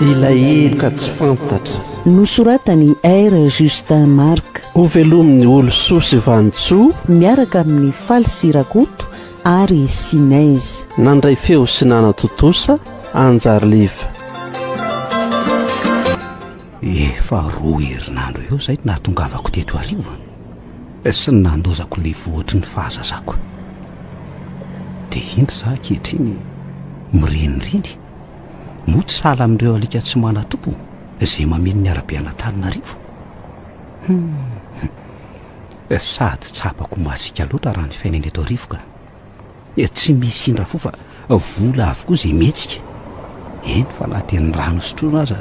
Ilay heloka tsy fantatra. Nosoratan'i R. Justin Marc. Hovelomin'i Olosoa sy Vanintsoa. Miaraka amin'i Faly sy Rakoto ary Sinèse. Nandray feo sy nanatontosa, Anjariliva. Efa roa herinandro eo izay no nahatongavako teto Iarivo sy ny nandozako ilay vohitry ny fahazazako. Dia indro izaho ankehitriny mirenireny, moa tsy sahala amin'ireo alika tsy manan-tompo izay mameno ny arabe an'Antananarivo. Hum, sady tsapako masiaka loatra raha ny fiainana eto Iarivo ka. Tsy misy indra fo fa vola avokoa izay mihetsika. Eny fa na dia ny rano sotroina aza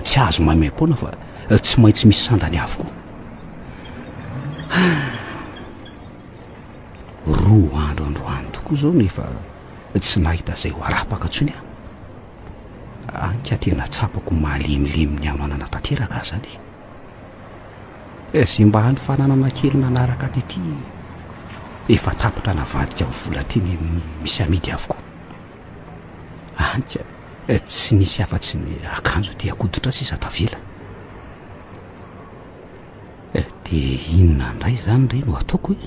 tsy azo maimaimpoana fa tsy maintsy misy sandany avokoa. Roa andro androany tokoa izao no efa tsy nahita izay ho arapaka intsony aho. Any ka tena tsapako malemilemy ny hamanana tanteraka aho izany. Izay mba hany fananana kely nanaraka tety efa tapitra navadika ho vola teny misy amidy avokoa. Any ka tsy nisy afa-tsy ny akanjo aty an-koditra sisa tavela. Dia inona indray izany re no ataoko e?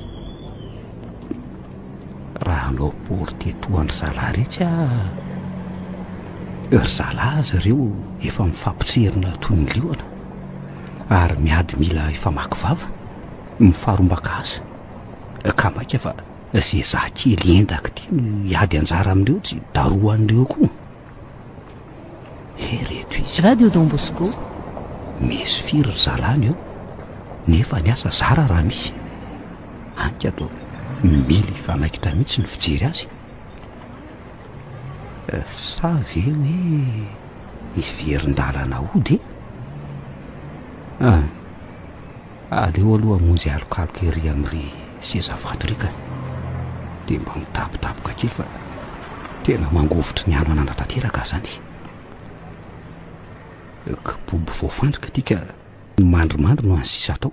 Raha hanao porte toa an-dry zalahy iretsy aho, ry zalahy aza ireo efa mifampitserona toy ny liona. Ary miady mila hifamaky vava, mifarombaka asa. Ka maika fa ze za kely endaka ity no hiady anjara amin'ireo tsy darohan'ireo koa. He reto izy. Radio Don Bosco. Misy firy ry zalahy no eo, nefa ny asa zara raha misy. Any ka toa mila hifanaikitra mihitsy ny fijery azy. Sa ve hoe hiverin-dalana hody e? Ah, aleo aloha hamonjy alokaloka ery amin'ry seza vato ery ka. Dia mba mitapotapoka kely fa tena mangovitry ny anana tanteraka aho izany. Kibobo voafandrika ity ka ny mandrimandry no any sisa atao.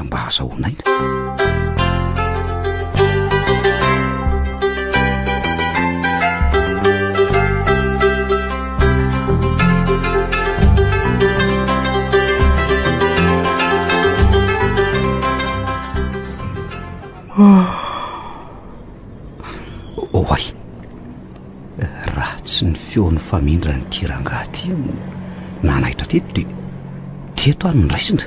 Mba azahoana aina. Oay! Raha tsy ny feon'ny famindran'ity rangahy ity no nanaitra teto dia teto aho no noraisina.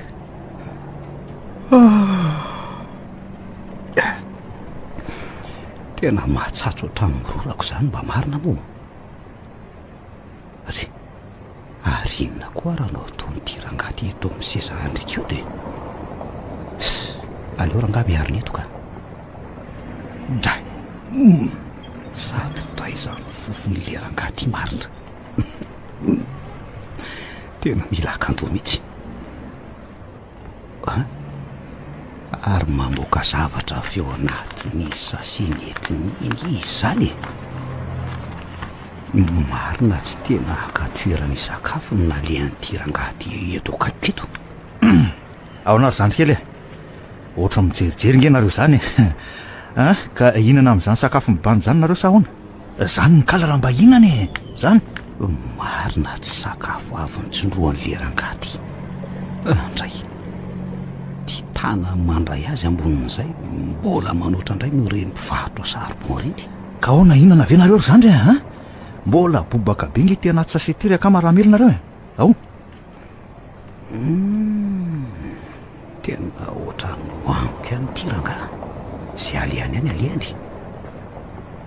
Tena mahatsatso hatramin'ny rorako izany mba marina moa. Ry, ary inona koa raha no ataon'ity rangahy ity eto amin'ny seza andrika io dia... Aleo rangahy miarina eto ka. Dray! Sady dray izany fofon'ilay rangahy ity marina. Tena mila akanjo mihitsy. An? Ary mamoaka zavatra avy ao anatin'ny sachet nentiny ange izy izany e! Marina tsy tena haka toerana hisakafo no nalehan'ity rangahy ity eto akaikiko eto. Ahoana ry zandry kely e? Ohatran'ny mijerijery nge nareo izany e! An? Ka hihinana amin'izany sakafo mibandy izany nareo sa ahoana? Zany ny kala raha mba hihinana e! Zany! Marina tsy sakafo avy nitsindrohan'le rangahy ty. Andray! Ty tanany mandray azy ambonin'izay mbola manoatra indray noho ireny mpivarotra charbon ireny. Ka ahoana hihinana ve nareo ry zandry a! An! Mbola bobaka be nge ty anaty sachet ty ry akama raha hamely nareo e! Ao! Humm! Tena ohatran'ny hohaniko ihany ity rangahy. Izay alehany any alehany.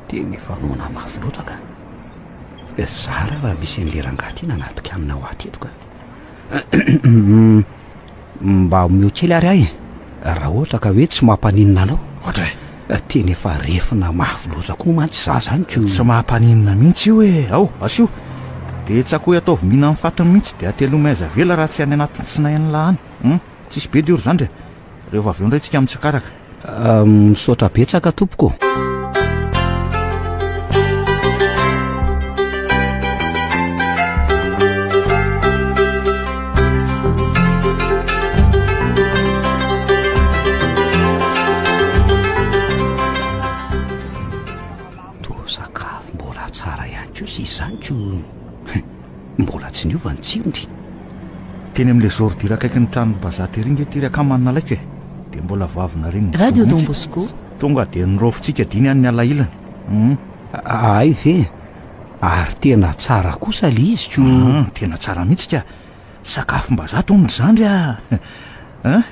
Tena efa noana mafy loatra ka. Zara raha misy an'ilay rangahy ity nanatika hanina ho ahy teto ka. Mba omeo kely ary ahy e. Raha ohatra ka hoe tsy mampaninona anao. Ohatra e. Tena efa refina mafy loatra koa mantsy za zany ko. Tsy mampaninona mihitsy io e. Ao, asio. Dia tsakoy ataovy mihinan'ny fatiny mihitsy dia atelomy aiza avela raha tsy any anatin'ny tsinain'lah any. Hum, tsisy bedy io ry zandry e. Rehefa avy eo indray tsika mitsikaraka. Misaotra betsaka tompoko ô. Toa sakafo mbola tsara ihany kosa izany ko. Mbola tsy niova ny tsirony. Teny amin'ilay ordure akaikin'ny tranon'i Bazaha tery nge ty ry akama no nalaiko e! Dia mbola vao avy nariany ny Radio voa Don mihitsy. Bosco. Tonga dia niraofintsika diny any ny alahilany. Hum. Hay ve? Ary tena tsara kosa le izy ko. Hum, tena tsara mihitsy ka! Sakafom-bazaha tony ry zandry a! Hein?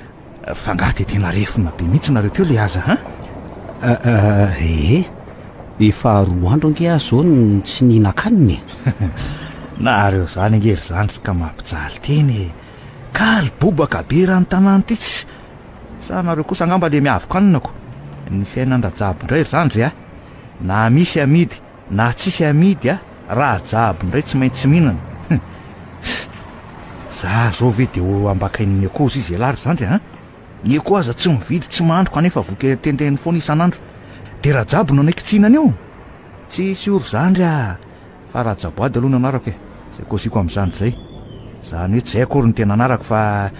Fa angaha dia tena refona be mihitsy nareo teo le aza hein? Ee, efa roa andro ange aho izao no tsy nihinan-kanina e! Nareo izany ange ry zandry ka mampijaly tena e! Kaly bobaka be raha ny tanàna ity tsy. Sa nareo kosa angamba le miavoka-hanina ko! Ny fiainan-dRajabo indray ry zandry a! Na misy amidy Na tsisy amidy a, Rajabo indray tsy maintsy mihinana. Hum. Za zao ve de ho ambakain'ny akoho izy ialahy ry zandry a? Ny akoho aza tsy mividy tsy mahandro kanefa voky tenteniny foana isan'andro. De Rajabo no hanaiky tsy hihinana eo? Tsisy io ry zandry a! Fa Rajaboady aloha no anarako e! Zay kôziko amin'izany zay. Zany hoe tsy zay akory no tena anarako fa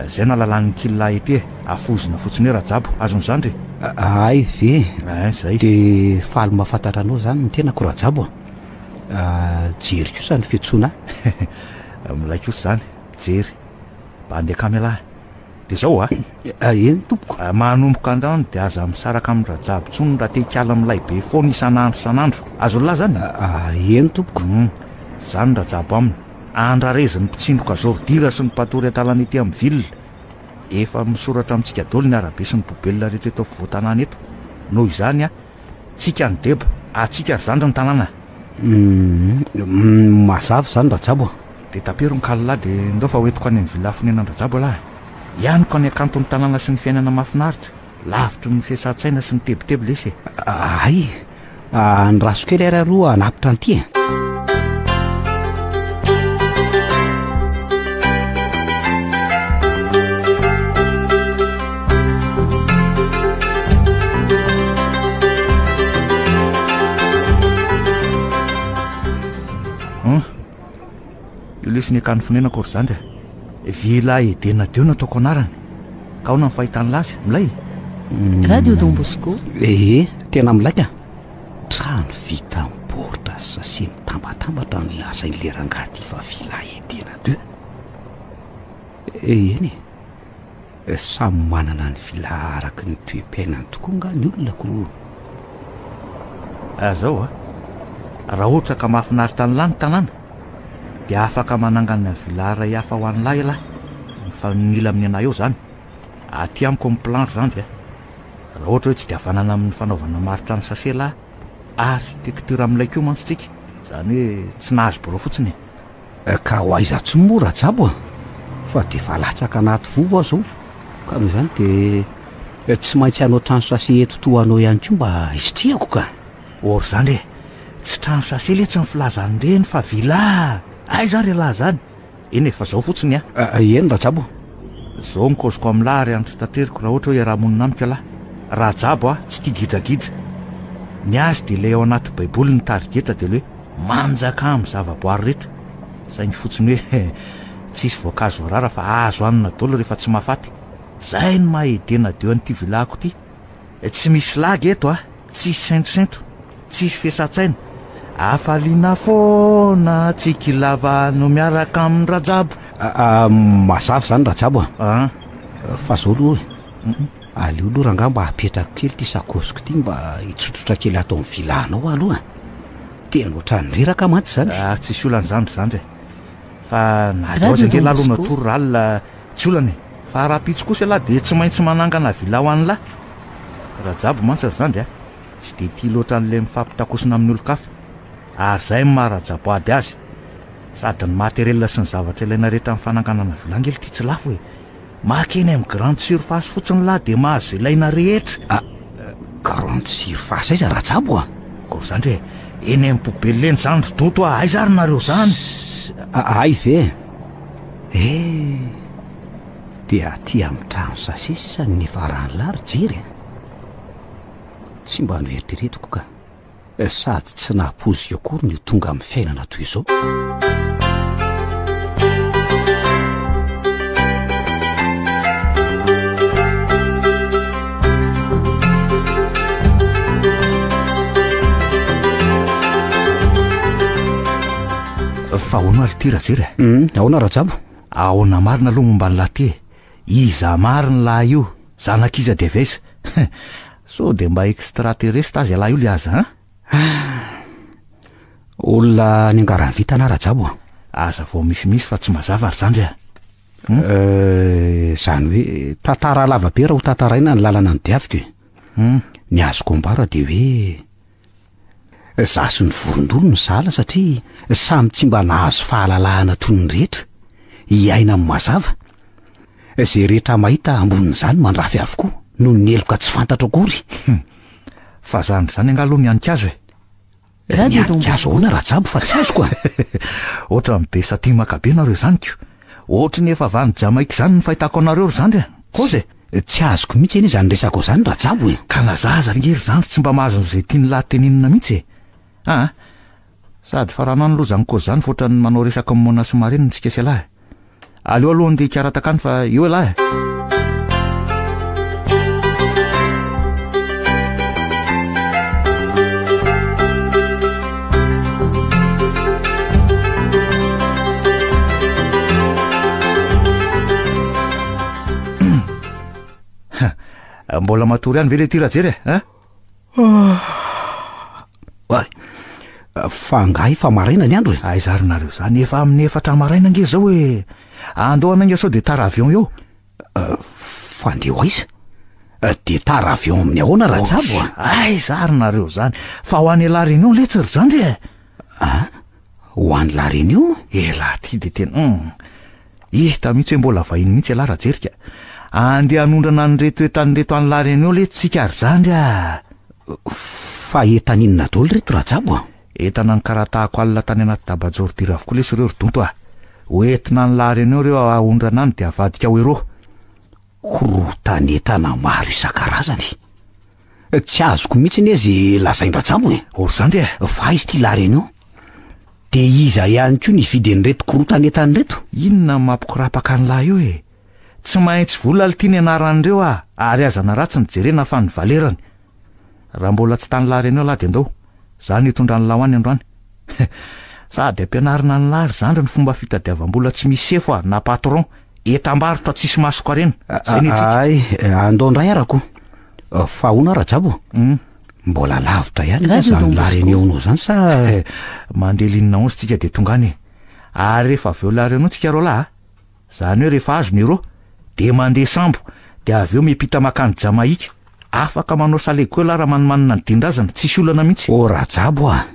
zay no alalàn'ny kila ety e, afohezina fotsiny hoe Rajabo. Azon'i zandry e? Hay ve? Ein, zay. Dia faly mahafantatra anao zany ny tenako Rajabo a! Jery kosa ny fiantsoana ahy. Milay kosa zany, Jery. Bandy akama ialahy. Dia zao a! Eny tompoko. Manomboka androany dia aza misaraka amin'i Rajabo intsony raha te hikala milay be foana isan'andro isan'andro. Azon'lah zany? Eny tompoko. Hum, zany Rajabo aminy. Andrarezin'ny mpitsindroka zordira sy ny mpatory an-dalana ety amin'ny ville. Efa misoratra amintsika daholo ny arabe sy ny poubelle rehetra eto afovoan-tanàna eto. Noho izany a, tsika ny deba, atsika ry zandry ny tanàna. Hum, mazava izany Rajabo a. Dia tapero ny kalolahy dia ndao fa hoentiko any amin'ny villa fonenan-dRajabo ialahy. Hianiko any hakanton'ny tanàna sy ny fiainana mahafinaritra, lavitry ny fiasan-tsaina sy ny tebiteby lesy e. Hay, andraso kely ary aloha hanapitra an'ity e. Hum. Io lesy ny akany fonenako ry zandry a! Villa Edena Deo no ataoko anarany. Ka ahoana ny fahitan'i lahy azy? Milay? Radio Don Bosco. Ee, tena milay ka! Trano vita amin'ny baoritra sy sachet mitambatambatra no lazain'ilay rangahy ity fa Villa Edena Deo. Eny e, samy manana ny villa araka ny toe-piainany tokoa angaha ny olona ko. Zao a, raha ohatra ka mahafinaritra an'lah ny tanàna dia afaka manangana villa iray hafa ho an'lah ialahy, mifanila amin'ny anah eo zany, aty amiko ny plan ry zandry a, raha ohatra hoe tsy dia havanana amin'ny fanaovana maritrano sachet lah, architecture milay koa mantsy tsika, zany hoe tsy nahazo birao fotsiny e. Ka ho aiza tsony moa Rajabo a! Fa dia efa latsaka anaty vovo aho zao, ka noho izany dia tsy maintsy hanao trano sachet eto toa anao ihany koa mba hisitrihako ka! Or zany e! Tsy trano sachet letsy ny filazan'ireny fa villa! Aiza ary ialahy zany? Eny e, fa zao fotsiny a! Eny Rajabo a! Zao ny kaoziko amin'lah ary antitrateriko raha ohatra hoe hiaraha-monina amiko ialahy. Rajabo a, tsy tia gidragidra. Ny azy dia ilay ao anaty baiboly ny tarigetra dia ilay hoe. Manjaka amin'ny zavaboary rehetra, saingy fotsiny hoe tsisy voankazo voarara fa azo hanina daholo rehefa tsy mahafaty. Zay no maha Edena Dieu an'ity villa-ko ity. Tsy misy lagy eto a, tsisy sentosento, tsisy fiasan-tsaina. Hafaliana foana, tsiky lava no miaraka amin'i Rajabo. Mazava izany Rajabo a. Fa zao aloha e. Aleo aloha rangahy mba apetrako kely ity sakaosiko ity mba hitsotsotra kely ato amin'ny villa-nao aho aloha. Tena ohatran'ny reraka mantsy izany. Ah, tsisy olana izany ry zandry e. Fa na dia ao aza ange lahy aloha natory rahalina tsy olana e. Fa rahampitso kosa ialahy dia tsy maintsy manangana villa ho an'lah. Rajabo mantsy ry zandry a, tsy dia tia loatra an'ilay mifampitakosina amin'ny olon-kafa. Ary izay no maha Rajaboady azy. Sady ny matériel sy ny zavatra ilaina rehetra amin'ny fananganana villa ange ity tsy lafo e. Maka eny amin'ny grande surface fotsiny lah dia mahazo izay ilaina rehetra. Ah, grande surface aiza Rajabo a? Koa zandry e, eny amin'ny poubelle eny zany ry donto a, aiza ary nareo zany? Hay ve? Eh, dia aty amin'ny trano sase sisa ny nifaran'lah ry Jery a. Tsy mba noeritreretiko ka. Sady tsy nahapoiziko akory ny ho tonga amin'ny fiainana toy izao. Fa ahoana ary ity Rajery e? Hum, ahoana Rajabo? Ahoana marina aloha momba an'lah ty e? Iza marina lah io? Zanak'iza dia avy aiza? Sao dia mba extraterrestre aza ialahy io liaza an? Ah, olona niangaran'ny vintana Rajabo a. Aza vao misimisy fa tsy mazava ry zandry a. Hum? Euh, izany hoe tantara lava be raha ho tantaraina ny lalana nodiaviko e. Hum. Ny azoko ambara dia hoe Izaho sy ny vorondolo no sahala satria samy tsy mba nahazo fahalalahana toy ny rehetra, hiaina amin'ny mazava. Izay rehetra mahita ambonin'izany mandrafy avokoa noho ny heloka tsy fantatro akory. Hum. Fa zany izany angaha aloha ny hanin-kazo e? Ny hanin-kazo ahoana Rajabo fa tsy azoko a! Ohatran'ny be satimaka be nareo izany ko! Ohatry ny efa avy any Jamaika izany ny fahitako anareo ry zandry a! Kôzy e! Tsy azoko mihitsy anie izany resakao izany Rajabo e! Ka na za aza ange ry zandry tsy mba mahazo an'izay tian'i lahy tenenina mihitsy e! Aa! Sady farano any aloha izany kôzy izany fa ohatran'ny manao resaka mona sy marenina tsika sy ialahy e! Aleo aloha andeha hikarataka any fa eo ialahy e! Mbola matory ihany ve le ty Rajery e? Hein? Oay, fa angaha efa maraina ny andro e? Aiza ary nareo zany, efa amin'ny efatra maraina ange zao e! Andao hanainga sao dia tara avion eo. Fa andeha ho aiza? Dia tara avion amin'ny ahoana Rajabo a? Aiza ary nareo zany, fa ho any La Réunion letsy ry zandry e! An? Ho any La Réunion? Elah ty dia tena hum. Hita mihitsy hoe mbola vahiny mihitsy ialahy Rajerika. Andeha hanondrana an'ireto entana ireto any La Réunion letsy tsika ry zandry a! Fa entana inona daholo ireto Rajabo a? Entana nikaratahako alina tany anaty daba-jaoridira avokoa lesy ireo ry donto a! Ho entina any La Réunion ireo ahondrana any dia avadika ho euro. Korotan'entana maro isan-karazany. Tsy azoko mihitsy anie ze lazain-dRajabo e! O ry zandry e! Fa aiza ity La Réunion? Dia iza ihany koa nividy an'ireto korotan'entana ireto? Inona no mampikorapaka an'lah io e? Tsy maintsy vola lty ny anaran'ireo ah, ary aza na ratsy ny jerena fa ny valerany. Raha mbola tsy tany La Réunion lah dia ndao, za no hitondra an'lah ho any androany. Sady ampianarina an'lah ry zandry ny fomba fitadiavam-bola tsy misy sefo ah, na patron, entam-barotra tsisy mason-karena. Zay ny antsika. Ay, andao indray arako. Fa ahoana Rajabo? Mbola lavitra ihany angaha izany La Réunion-nao izany sa? Mandeha ligne 11 tsika dia tonga any e. Ary rehefa avy eo La Réunion tsika roalahy a, izany hoe rehefa azo ny euro, dia mandeha sambo, dia avy eo miampita makany Jamaïque. Afaka manao salegy koa ialahy raha manimanina ny dian-drazana, tsisy olana mihitsy. Oh Rajabo a!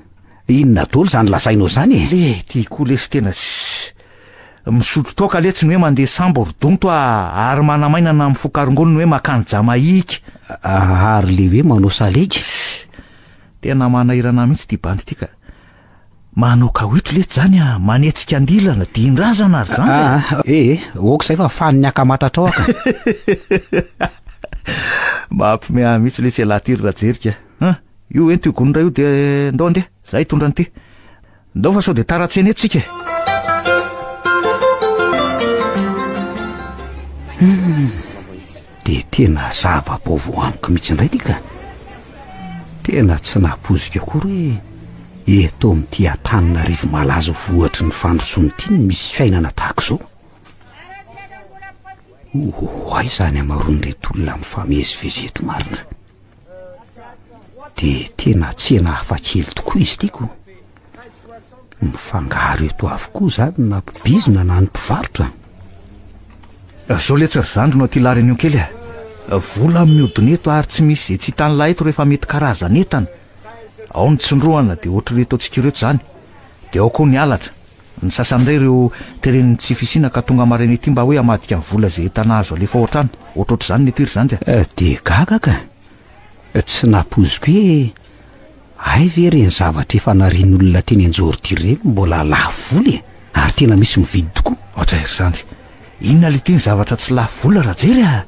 Inona daholo izany lazainao izany e? Le ty koa lesy tena ssss. Misotro toaka letsy ny hoe mandeha sambo ry donto a! Ary manamaina na mifoka rongony ny hoe makany Jamaïque. Ary le hoe manao salegy? Ssss. Tena manahirana mihitsy ity bandy ity ka. Manao kawitry letsy zany a! Manetsika andilana, dihin-drazana ry zandry a! Ah, eh, ok izay fa fanin'ny akamatatrao aho ka. Mampime ahy mihitsy letsy ialahy ity ry Rajerika a! Io ento io gony iray io dia ndao andeha, za hitondra an'ity. Ndao fa sao dia tara tsena eto tsika e! Hum, dia tena zava-baovao amiko mihitsy indray ity ka. Tena tsy nampoiziko akory hoe eto amin'ity Antananarivo malaza vohitry ny fandrosoana ity no misy fiainana tahaka izao. Ho aiza ny hamaroan'ireto olona mifamezivezy eto marina? Dia tena tsena hafakely tokoa izy ity ko. Mifangaro eto avokoa izany na mpibizina na ny mpivarotra. Zao letsy ry zandry no aty La Réunion kely a! Vola mihodina eto ary tsy misy izay tsy hitan'lah eto rehefa mety karazan'entana. Ao ny tsindrohana dia ohatr'ireto antsika ireto izany. Dia ao koa ny halatra. Ny sasany indray ireo teren'ny tsy fisiana ka tonga maraina ety mba hoe hamadika ny vola izay entana azo alefa ao an-trano. Ohatrohatr'izany ny ety ry zandry a! Dia gaga ka! Tsy nampoiziko hoe hay ve ireny zavatra efa narian'olona teny an-jordira ireny mbola lafo vola e! Ary tena misy mividy tokoa. Ohatray ry zandry! Inona le ity ny zavatra tsy lafo vola Rajery a!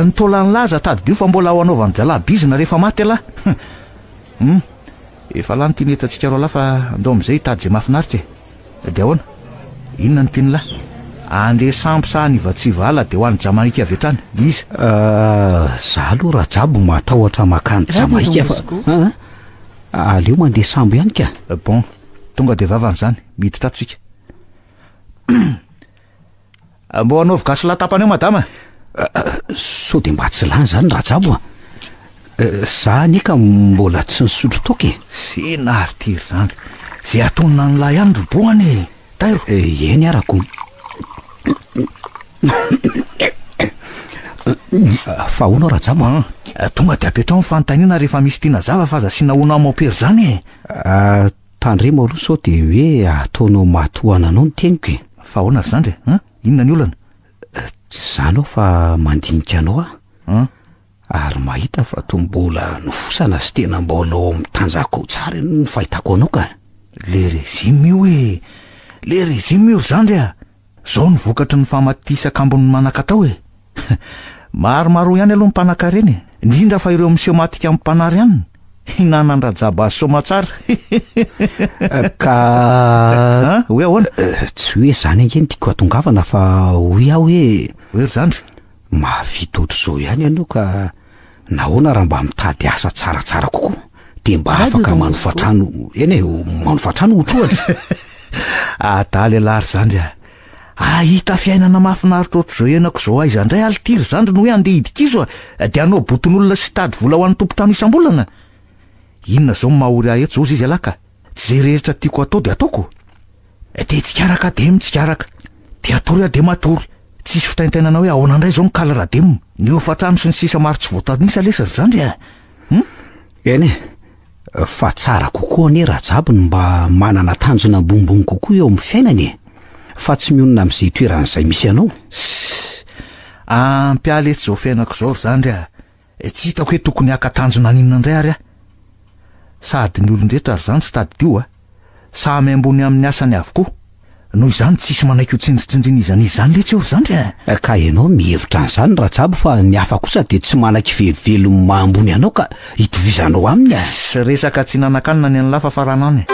Ny taolan'i Laza tadidio fa mbola ao anaovan-dralahy bizina rehefa maty ialahy! Hum! Efa lany ity ny entantsika roalahy fa andao amin'izay hitady izay mahafinaritra e! Dia ahoana? Inona no tian'lah? Andeha sambo sa hanivatsiva ala dia ho any Jamaika avy hatrany? Iza? Za aloha Rajabo matahotra makany Jamaika fa aa aleo mandeha sambo ihany ka! Bon! Tonga dia vavany izany, miditra ato isika. Mbô anaovy gasy lahy tapany eo madama e. Sao dia mba tsy lany izany Rajabo a! Za anie ka mbola tsy nisotro toaka e! Zina ary ty ry zandry, ze atonona an'lah ihany ry bohana e! Tairo! Eny arako. Fa ahoana aho Rajabo a? Tonga dia apetraho ny fanontaniana rehefa misy tiana hazava fa aza asiana hono mon père zany e! Tandremo aloha sao dia hoe ataonao matohana anao ny teniko e! Fa ahoana ry zandry e? An? Inona ny olana? Tsy izany aho fa mandinika anao aho. An? Ary mahita fa toa mbola nofosana sy tena mbola ao amin'ny tanjako ao tsara ny fahitako anao ka. Le régime io e! Le régime io ry zandry a! Zao no vokatry ny famatisakambon'ny manan-katao e! Maromaroa ihany aloha ny mpanakarena e! Indrindra fa ireo miseho matika amin'ny mpanary hanina. Hinanan-dRajabo azy soamatsara. Ka. An? Hoe ahoana? Tsy hoe izany ange no tiako hatongavana fa hoy aho hoe. Hoe ry zandry? Mahavita ohatr'izao ihany ianao ka nahoana raha mba mitady asa tsaratsara kokoa dia mba afaka manofa trano, eny e, manofa trano ohatrohatra. Adala ialahy ry zandry a! Hahita fiainana mahafinaritra ohatr'izao iainako izao aiza indray aly ity ry zandry no hoe handeha hidikizo a! Dia hanao boton'olona sy hitady vola ho an'ny tompon-trano isam-bolana? Inona izao no maha-ory ahy eto izao zizy ialahy ka? Tsy izay rehetra tiako hatao dia ataoko? Dia tsikaraka dia mitsikaraka, dia hatory aho dia matory, tsisy fitaintainana hoe ahoana indray izao ny kaly radem, ny hofantrano sy ny sisa maro tsy voatanisa lesy ry zandry a! Hum? Eny e, fa tsara kokoa anie Rajabo ny mba manana tanjona ambonimbony kokoa eo amin'ny fiainana e! Fa tsy mionona amin'izay toerana izay misy anao. Ssss! Ampy ahy lesy izao fiainako izao ry zandry a! Tsy hitako hoe tokony haka tanjona haninona indray ary aho. Sady ny olon-drehetra ry zandry tadidio a! Samy ambony amin'ny asany avokoa. Noho izany tsisy manaiky ho tsindritsindrin'iza n'iza izany letsy eo ry zandry a! Ka ianao mihevitra an'izany Rajabo fa ny hafa kosa dia tsy manaiky velively ny maha ambony anao ka itovizanao aminy a! Tsy resaka tsy nanan-kanina ny an'lah fa farana any e!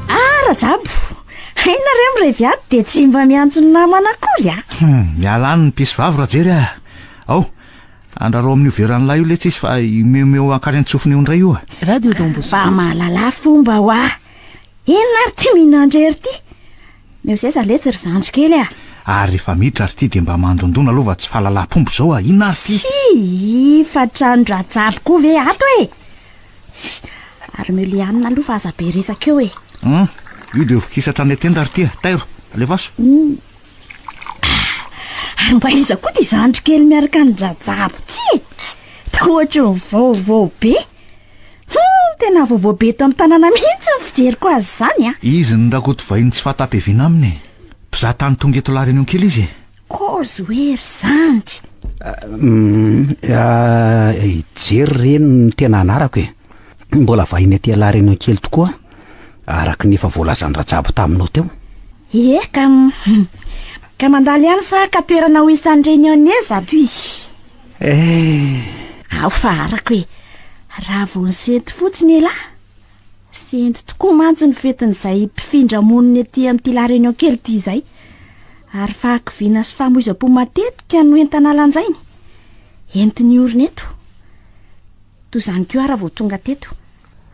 Ah Rajabo, hay nareo mirevy ato dia tsy mba miantso ny namana akory ah. Hum, miala any ny mpisy vavy Rajery ah. Ao, andrarao amin'io veran'lahy io letsy izy fa imeomeo ankaren-tsofina eo indray io ah. Radio Don Bosco. Mba mahalala fomba hoa. Inona ary ity mihinan-drery ity? Meo seza letsy ry zandry kely a! Ary rehefa miditra ary ity dia mba mandondona aloha fa tsy fahalalam-pomba izao a! Inona ary ity? Tsia, fa tranon-dRajabo koa ve ato e? Ssy, ary meo le hanina aloha fa aza be resaka eo e! Hum, io dia vokisa hatrany an-tenda ary ity a! Tairo, alefaso! Hum, ary mba iza koa ity zandry kely miaraka amin-dRajabo ity e? Toa ohatry ny vaovao be! Humm, tena vaovao be eto amin'ny tanàna mihitsy ny fijeriko azy izany a! Izy no Rakotovahiny tsy fahatapeviana aminy e! Mpizaha tany tonga eto La Réunion kely izy e! Kozy hoe ry zandry! I Jery re no tena anarako e! Mbola vahiny aty La Réunion kely tokoa aho, araka ny efa voalazan'i Rajabo taminao teo. Ie, ka ka mandalo ihany sa ka toerana ho isan'ny Réunionnais zato izy? Eh! Ao fa arako e! Raha vao nisento fotsiny elah! Sento tokoa mantsy ny fetin'izay mpifindra monina ety amin'ity La Réunion kely ity izay. Ary fahakiviana sy famoizam-po matetika no entana lanjainy. Entiny orina eto. Toy izany koa aho raha vao tonga teto.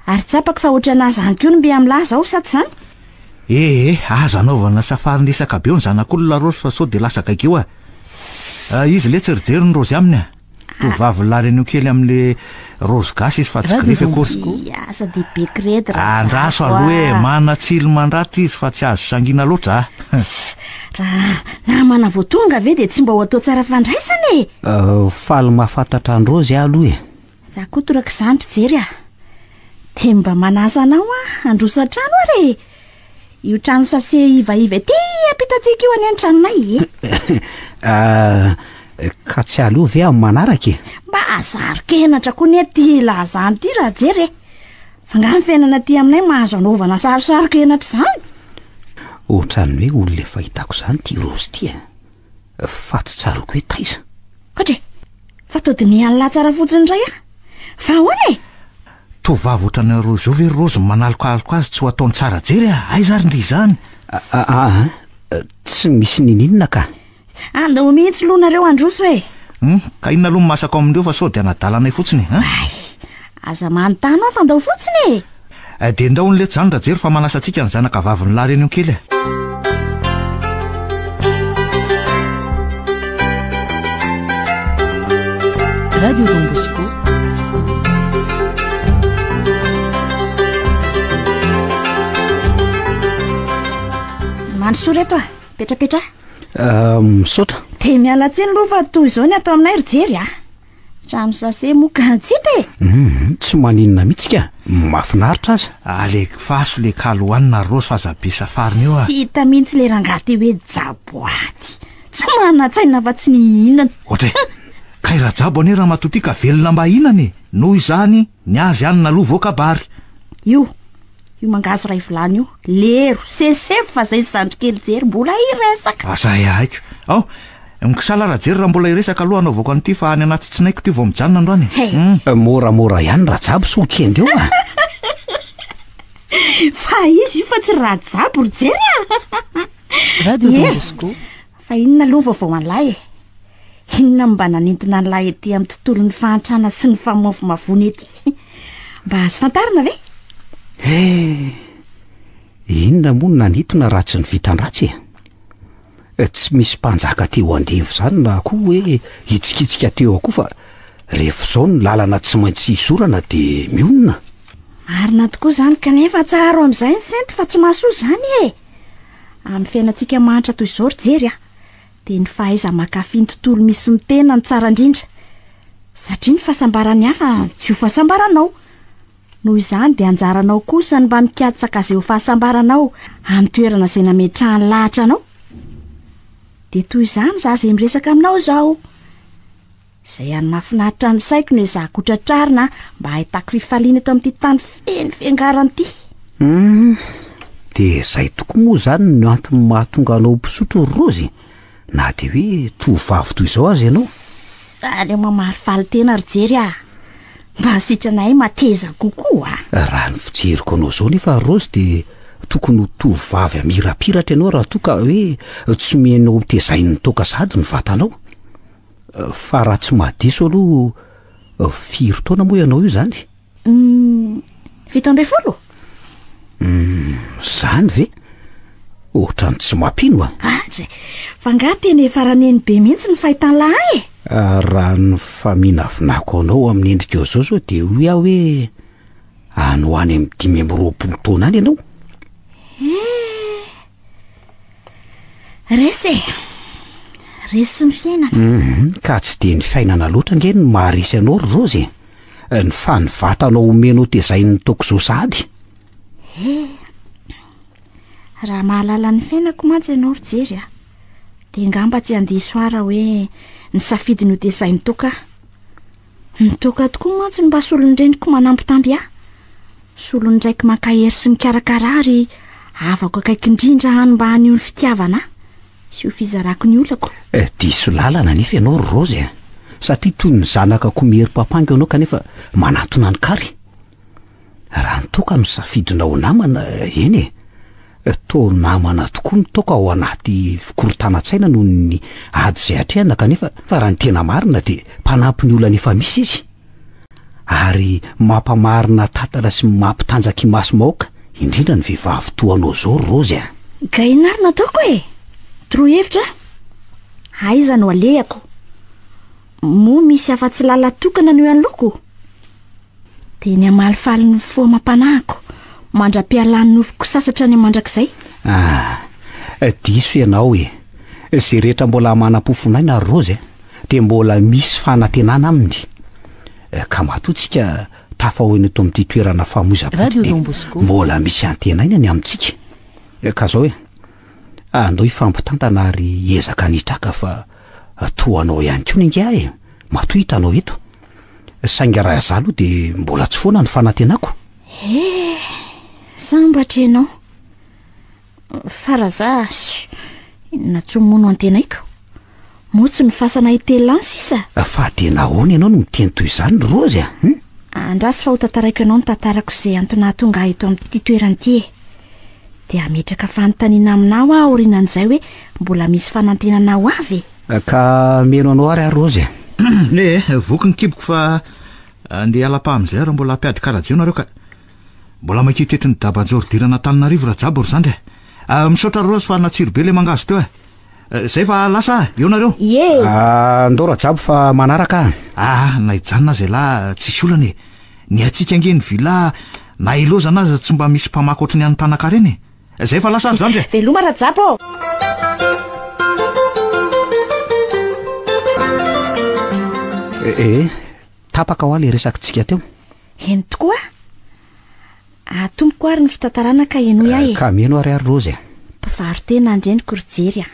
Ary tsapako fa ohatranà izany koa no mby amin'lah izao, sa tsy izany? Ee, aza anaovana safari resaka be eo ny zanak'olona Raozy fa sao dia lasa gaigy eo a! Ah, izy letsy ry Jery ny Raozy aminy a! Tovovavy La Réunion kely amin'le Raozy gasy izy fa tsy grefy akory. Ia, aza dia be kredy Rajabo a! Andraso aloha e, manan-tsilo mandratra izy fa tsy azo sangiana loatra a! Raha namana vao tonga ve dia tsy mba ho atao tsara fandraisana e! Faly mahafantatra an-dRaozy aho aloha e! Za koa torak'izany ry Jery a! Dia mba manasa anao aho handroso an-trano ary e! Io trano sase ivaiva ety ampitantsika io anie ny tranonay e! Ka tsy aleo ve amin'ny manaraka e? Mba zaro-kenatra koa anie ity lazany ity Rajery e! Fa nga ny fiainana aty aminay mahazo anaovana sarosaro-kenatra izany? Ohatran'ny hoe olona efa hitako izany ity Rose ity e! Fa tsy tsaroako hoe taiza. Ohatra e! Fa toa dinihan'lah tsara fotsiny indray aho. Fa ahoana e? Tovovavy ohatranareo izao ve ry Raozy no manalokaloka azy tsy ho ataony tsara jery a! Aiza ary ndry izany? Aa, tsy misy ninininona ka. Andao mihitsy aloha nareo handroso e! Hum, ka inona aloha no masaka ao amin'ireo fa sao dia hanadala anay fotsiny e, Hay, aza manontany aho fa andao fotsiny e! Eh, dia ndao hono letsy izany Rajery fa manasa antsika ny zanaka vavin'i La Réunion kely e! Radio Don Bosco. Mandrosoa reto a! Petrapetraha. Ah, misaotra. Dia miala tsiny aloha fa toy izao ny ato aminay ry Jery a! Trano sase moa ka tsy hita e! Hum, tsy maninona mihitsy ka, mahafinaritra aza. Alefaso le kaly hohanina ry Raozy fa aza be safarina eo a! Tsy hita mihitsy le rangahy ty hoe jaboaty. Tsy manan-tsaina afa-tsy ny hihinana. Ohatra e! Kay Rajabo anie ramatoa ty ka velona mba hihinana e! Noho izany, ny azy hanina aloha vao kabary. Io, io mangahazo iray vilany io, lero, sesefo fa zay zandry kely jery mbola hiresaka. Aza haiko. Ao, mikisala Rajery raha mbola hiresaka aloha hanaovako an'ity fa any anaty tsinaiko ity vao mijanona androany e. He. Hum. Moramora ihany Rajabo sao kendo eo a. Fa izy io fa tsy Rajabo ry Jery a. Radio Ie. Don Bosco. Fa inona aloha vaovao an'lahy e? Inona no mba nanintona an'lahy ety amin'ny tontolon'ny fahantrana sy ny famoavomavoana ety? Mba azo fantarina ve? He! Inona moa no nanintona raha tsy ny vitan-dratsy e? Tsy misy mpanjaka te ho andevo izany na koa hoe hitsikitsika te ho akoho fa rehefa izao ny lalana tsy maintsy izorana dia mionona. Marina tokoa izany kanefa atsaharo amin'izay ny sento fa tsy mahasoa izany e! Amin'ny fiainantsika mahantra toy izao ry Jery a! dia ny fahaiza-mankafy ny tontolo misy ny tena no tsara indrindra, satria ny fahasambaran'ny hafa tsy ho fahasambaranao. Noho izany dia anjaranao kosa ny mba mikatsaka izay ho fahasambaranao amin'ny toerana izay nametrahany lahatra anao. Dia toy izany izaho izay miresaka aminao izao. Izay hany mahafinaritra ny saiko no ezahako hotratrarina mba hahitako fifaliana eto amin'ity tany feno fiangarana ity. Hum, dia izay tokoa moa izany no antony mahatonga anao ho mpisotro ry Raozy, na dia hoe tovovavy toy izao aza ianao. Aleo mamalifaly tena ry Jery ah! Mba sitrana ahy mateza kokoa ah! Raha ny fijeriko anao izao nefa ry Raozy dia tokony ho tovovavy hamirapiratra ianao raha toa ka hoe tsy omenao hotezain'ny toaka sahady ny vatanao. Fa raha tsy mahadiso aloha, firy taona moa ianao io izany? 17? Izany ve? Ohatran'ny tsy mampino a! Atsy! Fa angaha tena efa raneny be mihitsy ny fahitan'lah ahy e? Raha ny faminavinako anao amin'ny endrikao izao izao dia hoy aho hoe any ho any amin'ny 25 taona any ianao. Eh! Resy e! Resy ny fiainana. Hum, ka tsy dia ny fiainana loatra ange no maharesy anao ry Raozy e. Ny fa ny vatanao omenao tezain'ny toaka izao sahady. He! Raha mahalala ny fiainako mantsy ianao ry Jery a, dia angamba tsy handiso ahy raha hoe nisafidy ny ho tezain'ny toaka aho. Ny toaka tokoa mantsy no mba solon-dreniko manambitamby ahy. Solon-draiko mankahery sy mikarakara ahy ary havako akaiky indrindra hany mba haneho ny fitiavana ahy sy ho fizarako ny olako. Eh, diso lalana anefa ianao ry Raozy a! Satria toy ny zanaka akoho mierim-papango ianao kanefa manatona ny kary. Raha ny toaka no safidinao ho namana, eny e! Toa namana tokoa ny toaka ao anaty fikorontanan-tsaina noho ny ady izay atrehana kanefa fa raha ny tena marina dia mpanampy ny olana efa misy izy. Ary mampamarina tatatra sy mampitanjaka imasom-bahoaka, indrindra ny vehivavy toa anao izao ry Raozy a! Ka inona ary no ataoko e? Toroy hevitra aho. Aiza no alehako? Moa misy afa-tsy lala-tokana no eo anoloako? Dia ny hamalifaly ny fo amam-panahiko, mandra-pialan'ny nofoko sasatra any mandrakizay. Ah, diso ianao e! Izay rehetra mbola manam-pofonaina ry Raozy a, dia mbola misy fanantenana aminy. Ka matoa tsika tafahoina eto amin'ity toerana famoizam-paty dia mbola misy antenaina ny amintsika. Ka zao e, andao hifampitantana ary hiezaka ny hitraka fa toa anao ihany koa ny ingahy e, matoa hitanao eto. Saingy raha izaho aloha dia mbola tsy foana ny fanantenako. Eh, sambatra ianao. Fa raha za, inona intsony moa no antenaiko? Moa tsy ny fasana itelany sisa? Fa dia nahoana ianao no miteny toy izany ry Raozy a? Hum? Andraso fa ho tantaraiko anao ny tantarako izay antony nahatonga ahy eto amin'ity toerana ity e. Dia hametraka fanontaniana aminao aho aorianan'izay hoe mbola misy fanantenana ho avy e? Ka mino anao ary aho Rozy e. Eh, voky ny kiboko fa andeha hiala-pa amin'izay aho raha mbola hampiady karajia nareo ka. Mbola maika hitety ny daban-jôridirana Antananarivo Rajabo ry zandry e. Misaotra Rozy fa natsiro be ilay mangahazo teo e. Zay fa lasa ah, eo nareo. Ie. Ah, ndao Rajabo fa manaraka ah. Ah, na hijanona aza elah tsisy olana e. Ny antsika ange ny villa na ilaozana aza tsy mba misy mpamaky ohatry ny an'ny mpanakarena e. Zay fa lasa ary zandry e. Veloma Rajabo ô. Eh, tapaka hoa le resakitsika teo. Eny tokoa. Atomboko ary ny fitantarana ka henoy ahy e. Ka mino ary ary Rozy a. Mpivaro-tena an-dreniko ry Jery a.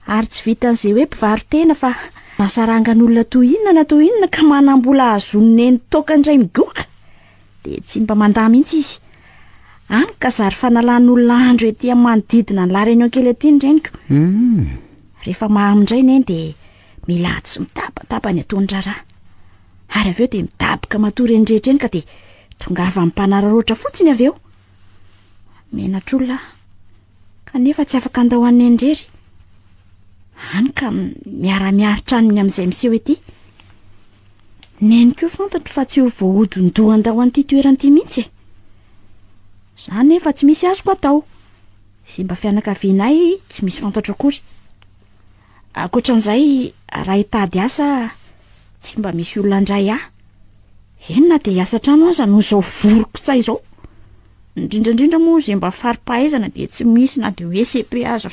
Ary tsy vitan'izay hoe mpivaro-tena fa nasarangan'olona toy inona na toy inona ka manam-bola hahazoan'i Neny toaka indray migoka. Dia tsy mba mandà mihitsy izy. Any ka zary fanalan'olona andro ety amin'ny manodidina an'i La Réunion kely aty ny reniko. Rehefa mahamo indray Neny dia mila tsy mitabataba ny ataony raharaha. Ary avy eo dia midaboka matory eny rehetra eny ka dia tongava mpanararaotra fotsiny avy eo. Menatr'olona aho. Kanefa tsy afaka handao an'i Neny irery. Hany ka miara-miaritra aminy amin'izay miseho ety. Neny koa fantatro fa tsy ho voahodin-doha handao an'ity toerana ity mihitsy e. Za nefa tsy misy azoko atao. Izay mba fianakavianay tsy misy fantatro akory. Ankoatran'izay, raha hitady asa, tsy mba misy olona handray ahy. Eny na dia hiasa trano aza noho izao vorokitsa izao. Indrindra indrindra moa izay mba fari-pahaizana dia tsy misy na dia hoe CP aza.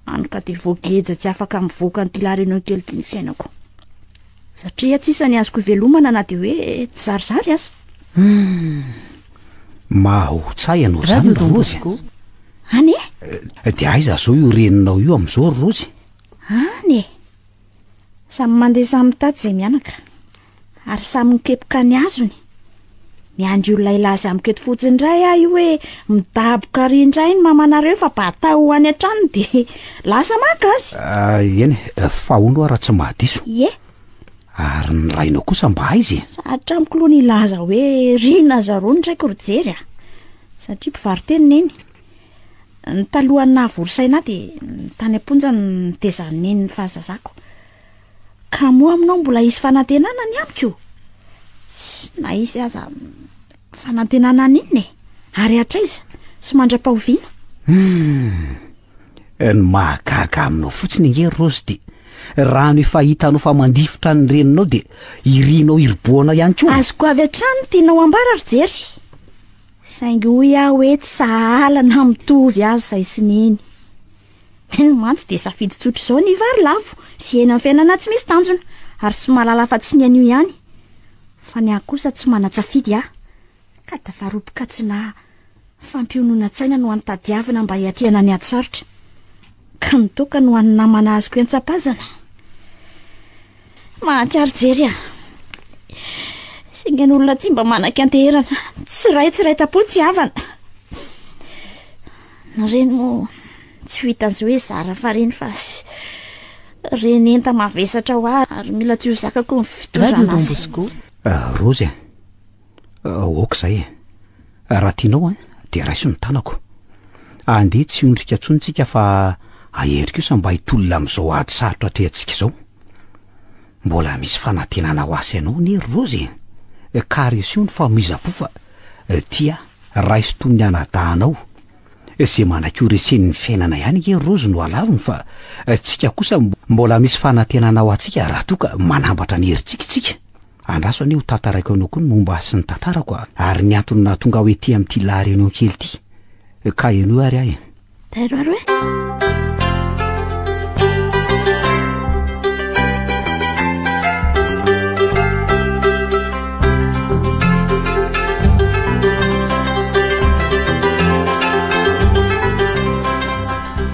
Any ka dia voageja tsy afaka mivoaka an'ity La Réunion kely ity ny fiainako. Satria tsy isany azoko ivelomana na dia hoe tsy zarizary aza. Hum, mahotsa ianao izany ry Rozy. Any e? Eh, dia aiza zao io reninao io amin'izao ry Rozy? Any e! Samy mandeha samy mitady izay mianaka. Ary samy mikepoka ny azony. Miandry olona hilaza amiko eto fotsiny indray aho io hoe midaboka ary indray ny mamanareo fa batao ho any an-tranony dia lasa maka azy. Ah, eny e, fa hono aho raha tsy mahadiso. Ie. Ary ny rainao kosa mba aiza e? Sarotra amiko aloha ny hilaza hoe ry na zareo ny raiko ry Jery a. Satria mpivaro-tena neny. Ny talohan'ny nahavory saina ahy dia tany am-ponja no nitezan'i neny ny fahazazako. Ka moa aminao mbola hisy fanantenana ny amiko? Tsy na hisy aza fanantenana an'inona e? Ary hatraiza sy mandra-pahoviana? Hum, ny mahagaga aminao fotsiny ange ry Rose dia rano efa hitanao fa mandifotra ny reninao dia irinao hirobohana ihany koa. Azoko avy hatrany ny tianao ambara ry Jery. Saingy hoy aho hoe tsy sahala na mitovy aza izay sy neny. Neny mantsy dia safidy tsotra izao ny vary lavo sy hiaina ny fiainana tsy misy tanjona ary tsy mahalala afa-tsy ny anio ihany. Fa ny ahy kosa tsy manan-tsafidy aho ka tafaroboka tsy na fampiononan-tsaina no antadiavina mba hiatrehana ny ady sarotra. Ka ny toaka no hany namana azoko iantsapazana. Mahatsiaro jery aho. Singan'olona tsy mba manan-kianteherana. Tsy ray tsy ray tam-po tsy havana. Ny reny moa tsy ho hitan'izay hoe zara fa reny fa reny enta mavesatra ho ahy ary mila tsy ho zakako ny fitondrana azy. Rozy a! Ok izay e! Raha tianao an, dia raiso ny tanako. Andeha tsy hiondrika intsony tsika fa hahery kosa mba hitolona amin'izao ady sarotra atrehantsika izao. Mbola misy fanantenana ho ahy sy anao anie ry Rozy e! Ka reseo ny famoizam-po fa tia raiso toy ny anadahinao. Izay manaiky ho resen'ny fiainana ihany ange ry Rozy no alaviny fa tsika kosa mbola misy fanantenana ho antsika raha toa ka manambatra ny herintsika isika. Andraso anie ho tantaraiko anao koa ny momba ahy sy ny tantarako a! Ary ny antony nahatonga aho ety amin'ity La Réunion kely ity. Ka henoy ary aho e! Tairo ary hoe.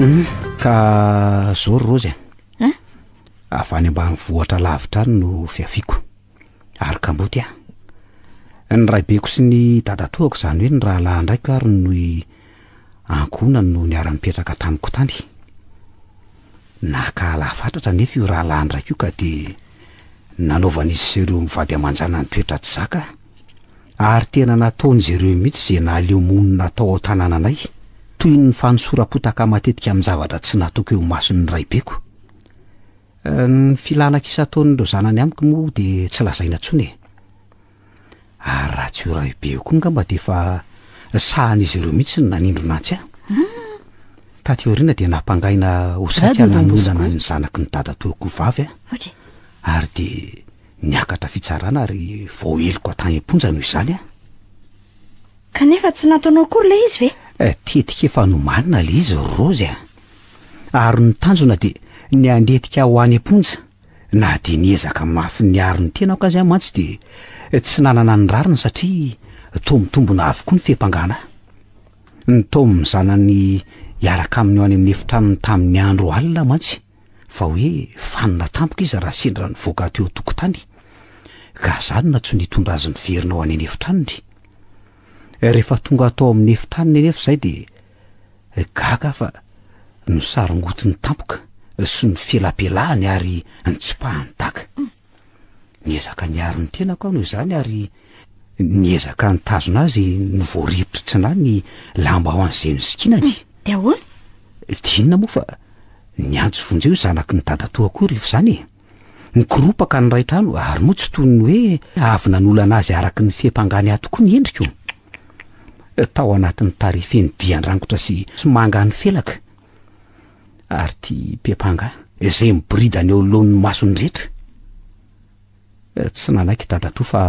Hum, ka zao ry Rozy a! Avy any ambanivohitra lavitra any no fiaviako, ary kamboty aho. Ny raibeko sy ny dadatoako, izany hoe ny rahalahin-draiko ary ny ankohonany no niara-nipetraka tamiko tany. Naka lahy fatratra anefa io rahalahin-draiko io ka dia. Nanaovan'izy sy ireo mivady aman-janany toetra tsy zaka, ary tena nataon'izy ireo mihitsy izay nahaleo monina tao an-tanànanay, toy ny fanosoram-potaka matetika amin-javatra tsy nataoko eo imason'ny raibeko. Ny filana kisa ataon'ireo zanany amiko moa dia tsy lazaina intsony e. Ary raha tsy io raibe io koa angamba dia efa sahan'izy ireo mihitsy ny nanindrona antsy ahy. Taty aoriana dia nampangaina ho saika Radio Don nanolana Bosco. ny zanaky ny dadatoako vavy aho. Ohatra e. Ary dia niakatra fitsarana ary voaheloka tany am-ponja noho izany aho. Kanefa tsy nataonao akory ilay izy ve? Eh, tetika efa nomanina ilay izy ry Raozy a! Ary ny tanjona dia ny handetika ho any am-ponja. Na dia niezaka mafy niaro ny tenako aza aho mantsy dia tsy nanana ny rariny satria toa mitombina avokoa ny fiampangana ahy. Nitaomin'ny zanany hiaraka aminy ho any amin'ny efitranony tamin'ny andro alina mantsy fa hoe fanina tampoka izy raha sendra nivoaka teo an-tokotany ka izaho no nantsoiny hitondra azy miverina ho any an'efitranony. Rehefa tonga tao amin'ny efitranony anefa izahay dia gaga aho fa nosarongotiny tampoka sy nofelapelahany ary nitsipahany daka. Niezaka niaro ny tenako aho noho izany ary niezaka nitazona azy no voaripotry tsy nahy ny lamba ho an'izay nisikinany. Dia ahoana? Dia inona moa fa niantso vonjeo io zanaky ny dadatoako io rehefa izany e. Nikoropaka ny iray trano ary moa tsy toy ny hoe avy nanolana azy araka ny fiampangany ahy tokoa ny endriko. Tao anatin'ny tarehy feno dian-drangotra sy manga nifelaka. Ary ity mpiampanga izay miboridana eo anoloan'ny masony rehetra. Tsy nanaiky dadatoa fa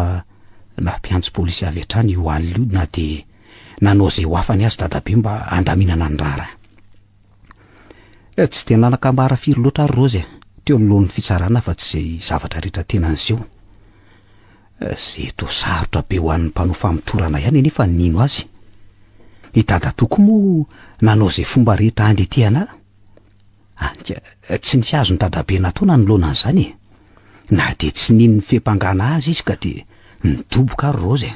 nampiantso polisy avy hatrany io alina io na dia nanao izay ho afany azy dadabe mba handaminana ny raharaha. Tsy dia nanan-kambara firy loatra ary Raozy teo anoloan'ny fitsarana afa-tsy izay zavatra rehetra tena niseho. Izay toa sarotra be ho an'ny mpanao famotorana ihany anefa ny nino azy. I dadatoa koa moa nanao izay fomba rehetra handetehana ahy. Anka, tsy nisy azon'i dadabe natao nanoloana an'izany e. Na dia tsy nino ny fiampangana azy izy ka dia nidoboka ary Raozy e.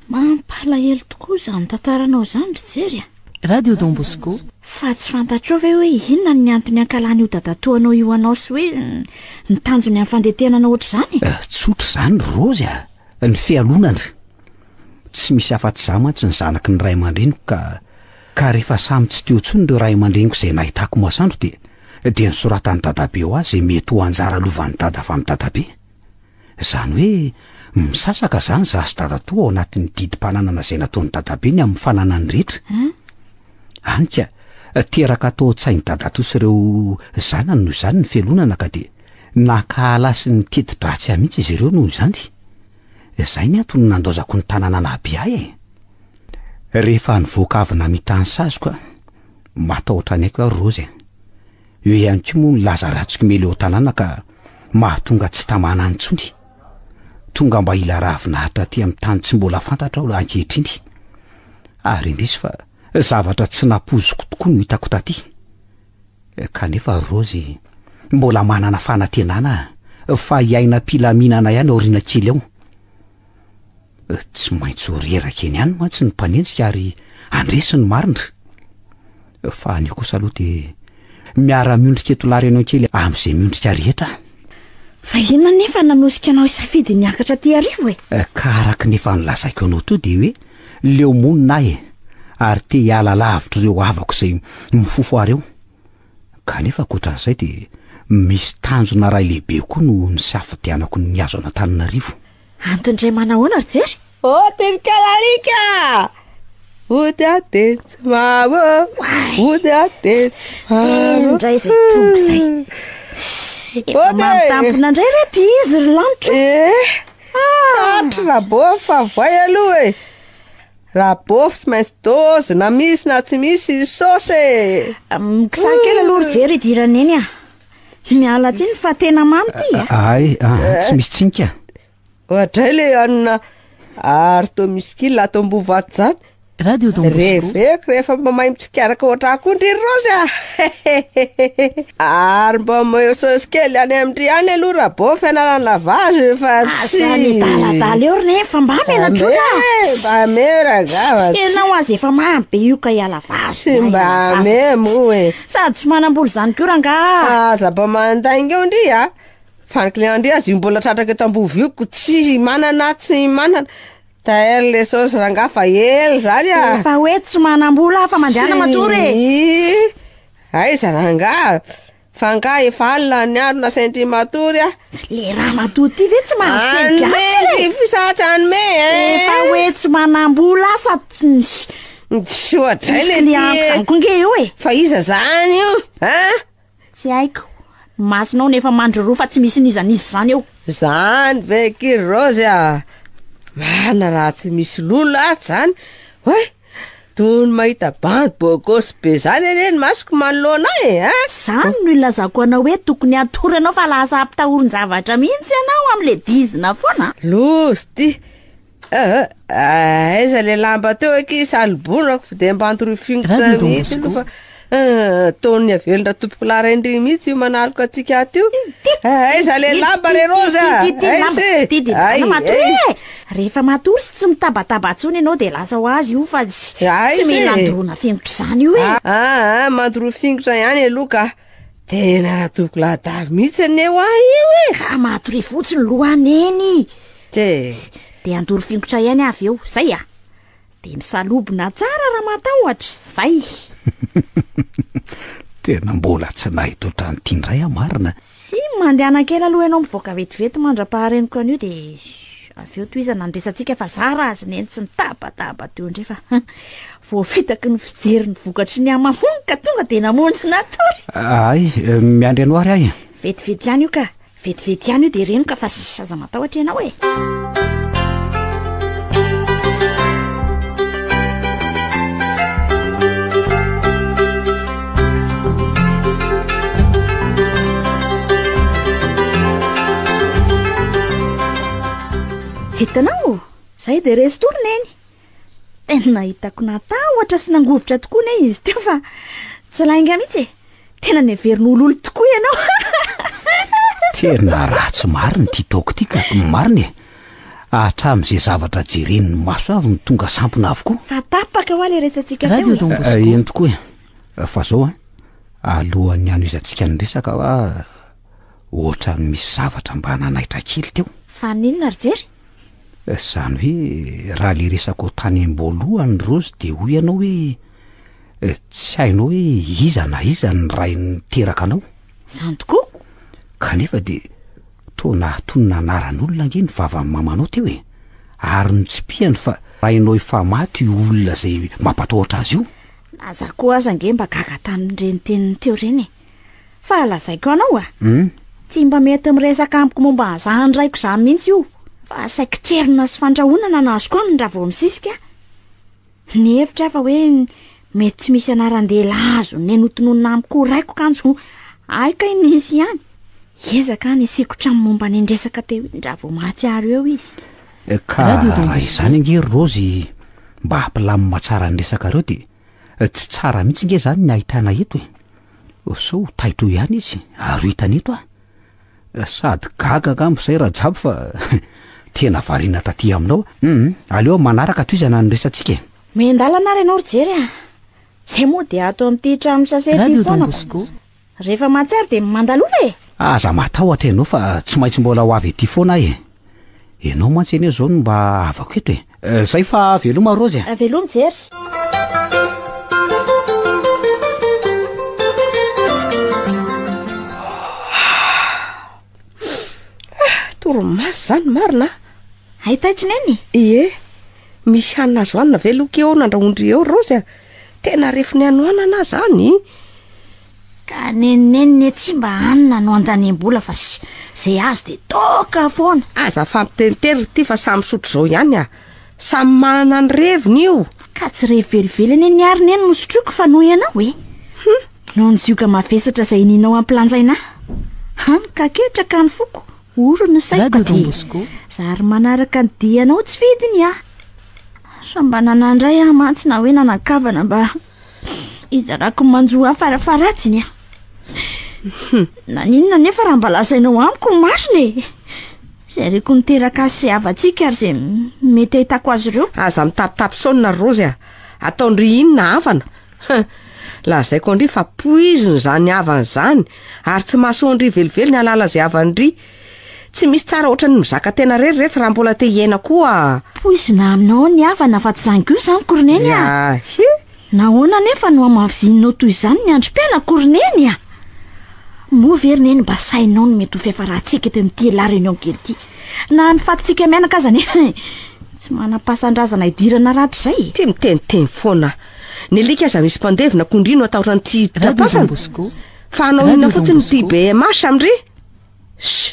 Mampalahelo tokoa izany tantaranao izany ry Jery a! Radio Don Bosco. Fa tsy fantatrao ve hoe inona ny antony ankalan'io dadatoanao io anao sy hoe ny tanjony amin'ny fandetenana ohatr'izany e? Eh, tsotra izany ry Raozy a! Ny fialonana. Tsy misy afa-tsy izaho mantsy ny zanaky ny ray aman-dreniko ka ka rehefa samy tsy teo intsony ireo ray aman-dreniko izay nahitako masoandro dia dia nosoratan'i dadabe ho ahy izay mety ho anjara lovan'i dada avy amin'i dadabe. Izany hoe misasaka izany izaho sy dadatoa ao anatin'ny didim-pananana izay nataon'i dadabe ny amin'ny fananany rehetra. Hany ka teraka tao an-tsain'i dadatoa sy ireo zanany noho izany ny fialonana ka dia nankahala sy niteti-dratsy ahy mihitsy izy ireo noho izany. Izay ny antony nandaozako ny tanàna nahabe ahy e! Rehefa nivoaka avy namita ny saziko aho, matahotra ny aiko aho ry Raozy a! Eo ihany koa moa ny laza ratsiko miely eo an-tanàna ka mahatonga tsy tamana intsony. Tonga mba hila ravinahitra aty amin'ny tany tsy mbola fantatra aho ankehitriny. Ary indrisy fa zavatra tsy nampoiziko tokoa no hitako taty. Kanefa Raozy, mbola manana fanantenana aho fa hiaina am-pilaminana ihany aoriana kely ao. Tsy maintsy ho reraka eny ihany mantsy ny mpanenjika ary handresy ny marina. Fa anio kosa aloha dia miara-miondrika eto La Réunion kely amin'izay miondrika rehetra aho. Fa inona anefa no nanosika anao hisafidy ny hiakatra aty Iarivo e? Ka araka ny efa nolazaiko anao teo dia hoe leo monina aho e, ary te hiala lavitra ireo havako izay mifofo ahy ireo. Kanefa ankoatran'izay dia misy tanjona iray lehibe koa no nisafidianako ny hihazo an'Antananarivo. Antony indray manahoana ry Jery? Ody ny kalalika! Ody aho dia tsy mamo! Ody aho dia tsy mamo! Indray izay tonga izay. Efa Ody e! mampitampina indray re ty izy ry lanitra. Eh! Katry Rabôfy fa voay aloha e! Rabôfy tsy maintsy dôzy na misy na tsy misy saosy e! Mikisaha kely aloha ry Jery hidirana eny ah. Miala tsiny fa tena mamy ty a. Ay, ah, tsy misy tsinika. Oadray le anona Artomiskil ato Ambohivato zany. Radio Don Bosco. Reveko rehefa mba mahay mitsikaraka ohatr'ahy koa ndry Raozy a! Ary mba omeo saosy kely any amin-dry any aloha Rabô fianarana vazo fa tsy. Aza midaladala eo ry neny fa mba menatr'olona a! Ame, mba ameo rangaha fa tsy. Ianao aza efa mamy be io ka hiala vazo. Tsy mba ame moa e. Sady tsy manam-bola izany koa rangaha. Aza mba mandainga eo ndry a! Fa ny client ndry aza io mbola tratraka eto am-bovy io ko tsy manana tsy manana. Taire le sauce rangaha fa ela zany a! Efa hoe tsy manam-bola aho fa mandehana matory e! Tsy aiza rangaha fa angaha efa alina ny andro nasain-dry matory ah! Le ramatoa ty ve tsy mahazo teny gasy e? Anome ry fisatsa anome e! Efa hoe tsy manam-bola aho sady tsy misy Tsy ohatray misy le client ty e! zany koa nge eo e! Fa iza zany io hein? Tsy haiko. Ny masonao no efa mandroroa fa tsy misy n'iza n'iza izany eo. Zany ve akia ry Raozy a! Marina raha tsy misy lolo ato zany. Oay! Toy ny mahita bandy beau gosse be zany anie ny masoko manoloana ahy e! Hein? Zany no ilazako anao hoe tokony hatory ianao fa lasa ampitahorin-javatra mihitsy ianao amin'ilay bizina foana. Loza ty! Eh, aiza le lamba teo akia salobonako fa de mba antoroy fingotra Radio Don mihitsy aloha Bosco. fa eh, toy ny avelon-dRatompokolahy Raindry mihitsy io manaloka antsika ato io. Eh, aiza le lamba re Rose a? Aiza e? Ay, Matory ay. e! Rehefa matory sy tsy mitabataba intsony ianao de lasa ho azy io fa tsy Aiza tsy e? mila andoroana fingotra izany io e! Ah, ah, mandoroa fingotra ihany aloha ka. Tena Ratompokolahy Davy mihitsy anie ho ahy io e! Ka matoria fotsiny loha neny! Tse. Dia handoro fingotra ihany aho avy eo, zay a! Dia misalobona tsara raha matahotra, zay! Tena mbola tsy nahita ohatran'ity indray aho marina. Sy mandehana kely aloha ianao mivoaka vetivety mandra-pahareniko an'io dia avy eo tohizana ny resatsika fa za raha azy neny tsy nitabataba teo indray fa voafitaky ny fijery ny vokatry ny hamamoany ka tonga dia namonjy natory. Ay, miandry anao ary aho e. Vetivety ihany io ka. Vetivety ihany io dia renoka fa aza matahotra ianao e. Hitanao? Zay dia resy tory neny. Tena hitako natahotra sy nangovitra tokoa ne izy teo fa tsy lainga mihitsy e. Tena neveriny ho lolo tokoa ianao. Tena ratsy marina ity taoko ity ka, marina e. Hatramin'izay zavatra jeren'ny maso avy no tonga sampona avokoa. Fa tapaka hoa le resatsika teo Radio e. Don Bosco. Eny tokoa e. Fa zao an, alohan'ny hanohizantsika ny resaka hoa ohatran'ny misy zavatra mba nanaitra kely teo. Fa n'inona ry Jery? Izany hoe raha le resako tany am-boalohany Raozy dia hoy ianao hoe tsy hainao hoe iza na iza ny ray niteraka anao. Izany tokoa. Kanefa dia toa nahatonona anaran'olona ange ny vavan'ny mamanao teo e! Ary notsipihany fa rainao efa maty io olona izay mampatahotra azy io. Na za koa aza ange mba gaga tamin'ireny teniny teo ireny e! Fa lazaiko anao a! Tsy mba mety miresaka amiko momba an'izany raiko izany mihitsy io, fa saiky trerona sy fandrahonana no azoko aminy raha vao misisika aho. Nihevitra aho fa hoe mety tsy misy anaran-dehilahy azon'i Neny hotononina amiko ho raiko kanjo hay kay nisy ihany. Hiezaka aho ny hisikotra amin'ny momba an'iny resaka teo iny raha vao mahatsiaro eo izy. Ka raha izany ange ry Raozy mba hampilamina tsara ny resakareo dia Tsy tsara mihitsy nge zany ny ahitana eto e! Sao ho taitra eo ihany izy ary ho hitany eto aho. Sady gaga angamba izay Rajabo fa tena variana taty aminao. Hum, aleo manaraka tohizana ny resatsika e! Miandalana ary ianao ry Jery a! Zay moa dia ato amin'ity trano sase ity Radio Don foana ko. Bosco. Rehefa mahatsiaro dia mandalova e! Aza matahotra ianao fa tsy maintsy mbola ho avy aty foana aho e! Ianao mantsy anie izao no mba havako eto e! Zay fa veloma Raozy a! Veloma Jery! Torimaso izany marina a! Hay taitry neny? Ie, misy hanina azo hanina ve aloha eo nandrahondry eo Raozy a? Tena refon'ny hanoanana aho zany. Ka nenoneno ne tsy mba hanina no andaniam-bola fa zay azo de toaka foana. Aza fampiteniteny ry ty fa samy misotro zao ihany a! Samy manana ny reviny io. Ka tsy revy velively anie ny ary neny no sotroiko fa noho ianao e! Hum! Noho ny zioga mavesatra izay inianao hampilanjaina ahy. Hany ka ketraka ny foko. Ory ny saiko Radio Don dia Bosco. zary manaraka ny dianao tsy fidiny aho. Raha mba nanandray aho mantsy na hoe nanan-kavana mba hizarako ny manjo ahy farafaharatsiny a. Naninona anefa raha mba lazainao amiko ny marina e? Izay reko niteraka ahy sy havantsika ary izay mety ahitako azy ireo. Aza mitapitapy saonina ry Raozy a! Ataon-dry inona havana? Huh! Lazaiko an-dry fa poizina izany havana izany ary tsy mahasoa an-dry velively ny hahalala izay havan-dry. Tsy misy tsara ohatran'ny mizaka tena irery retsy raha mbola te hiaina koa. Poizina aminao ny havana fa tsy izany kosa amiko ry Neny a! Ya, hi! Nahoana anefa no hamavizininao toy izany ny androm-piainako ry Neny a? Moa ve ry Neny mba sahinao ny mety ho fiafarantsika eto amin'ity La Réunion kely ity? Na ny fatintsika mianaka aza anie tsy manam-pasan-drazana hidirana rahatrizay e! Tia miteniteny foana. Ny alika aza misy mpandevina ko ndry no atahorany tsy hiditra Radio Don am-pasana. Bosco. Fa hanao Radio inona Don fotsiny ity Bosco. BMH amin-dry? Sh!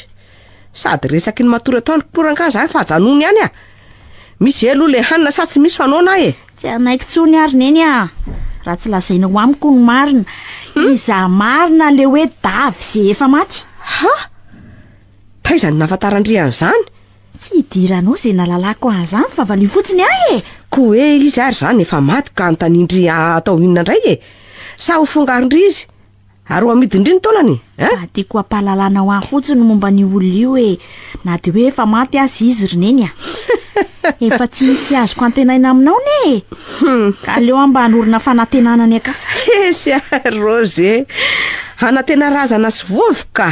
Sady resaky ny matory atoandro koa rangaha zany fa ajanony ihany ah! Misy ve aloha le hanina sa tsy misy fa noana aho e! Tsy hanaiky tsony ary Neny ah! Raha tsy lazainao amiko ny marina. Iza marina le hoe Davy ze efa maty? Ha! Taiza no nahafantaran-dry an'izany? Tsy idiranao ze nalalako an'izany fa valio fotsiny ahy e! Ko hoe izy ary izany efa maty ka anontanian-dry atao inona indray e! Sa ho fongarin-dry izy? Ary ho amidin-dry ny taolany eh? Mba tiako hampahalalana ho ahy fotsiny ny momba an'io olona io e! Na dia hoe efa maty aza izy ry Neny a! Efa tsy misy azoko antenaina aminao ne e! Ka aleo aho mba hanorina fanantenana any an-kafa. Esy a Rose e! Hanantena razana sy vovoka!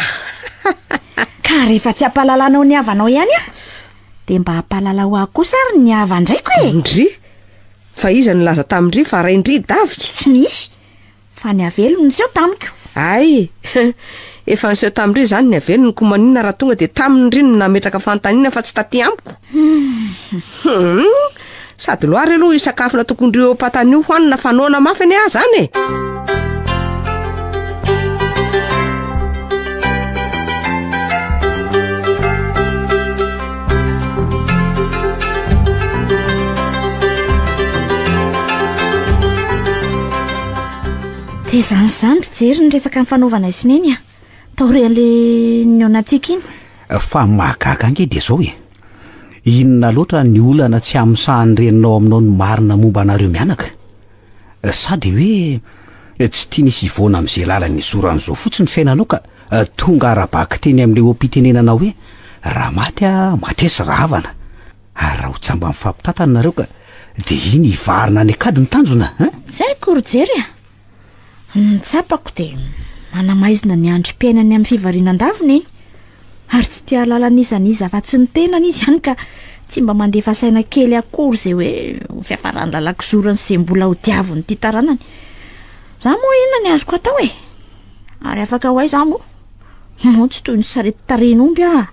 Ka rehefa tsy hampahalalanao ny havanao ihany aho, dia mba hampahalalao ahy kosa ary ny havan-draiko e! Ndry! Fa iza no nilaza tamin-dry fa rain-dry Davy? Tsy misy. Fa ny avelo no niseho tamiko. Hay! Efa niseho tamin-dry izany ny avelony koa maninona raha tonga dia tamin-dry no nametraka fanontaniana fa tsy taty amiko? Hum! Sady loary aloha io sakafo natokon-dry eo am-patana io hohanina fa noana mafy anie aho izany e! Dia izany izany ry Jery ny resaka nifanaovanay sy Neny a! Taorian'le nihaonantsika iny. Fa ny mahagaga ange dia izao e! Inona loatra ny olana tsy hamosahan'ny reninao aminao ny marina momba anareo mianaka? Sa dia hoe tsy tiany hisy hivoana amin'izay lalana izorany izao fotsiny ny fiainanao ka tonga ara-bakiteny amin'ilay oha-pitenenana hoe raha maty aho matesa rahavana? Ary raha ho jamba mifampitantana nareo ka dia iny hivarina any an-kady ny tanjona hein? Tsy haiko ry Jery a! Ny tsapako dia manamaizina ny androm-piainany amin'ny fivarinan-davina iny. Ary tsy te hahalala n'iza n'iza afa-tsy ny tenany izy hany ka tsy mba mandefa saina kely akory izay hoe ho fiafaran'ny lalan-kizorany sy izay mbola ho diavin'ity taranany. Za moa inona ny azoko atao e? Ary afaka ho aiza aho moa? Moa tsy toy ny sarety tarihin'omby aho?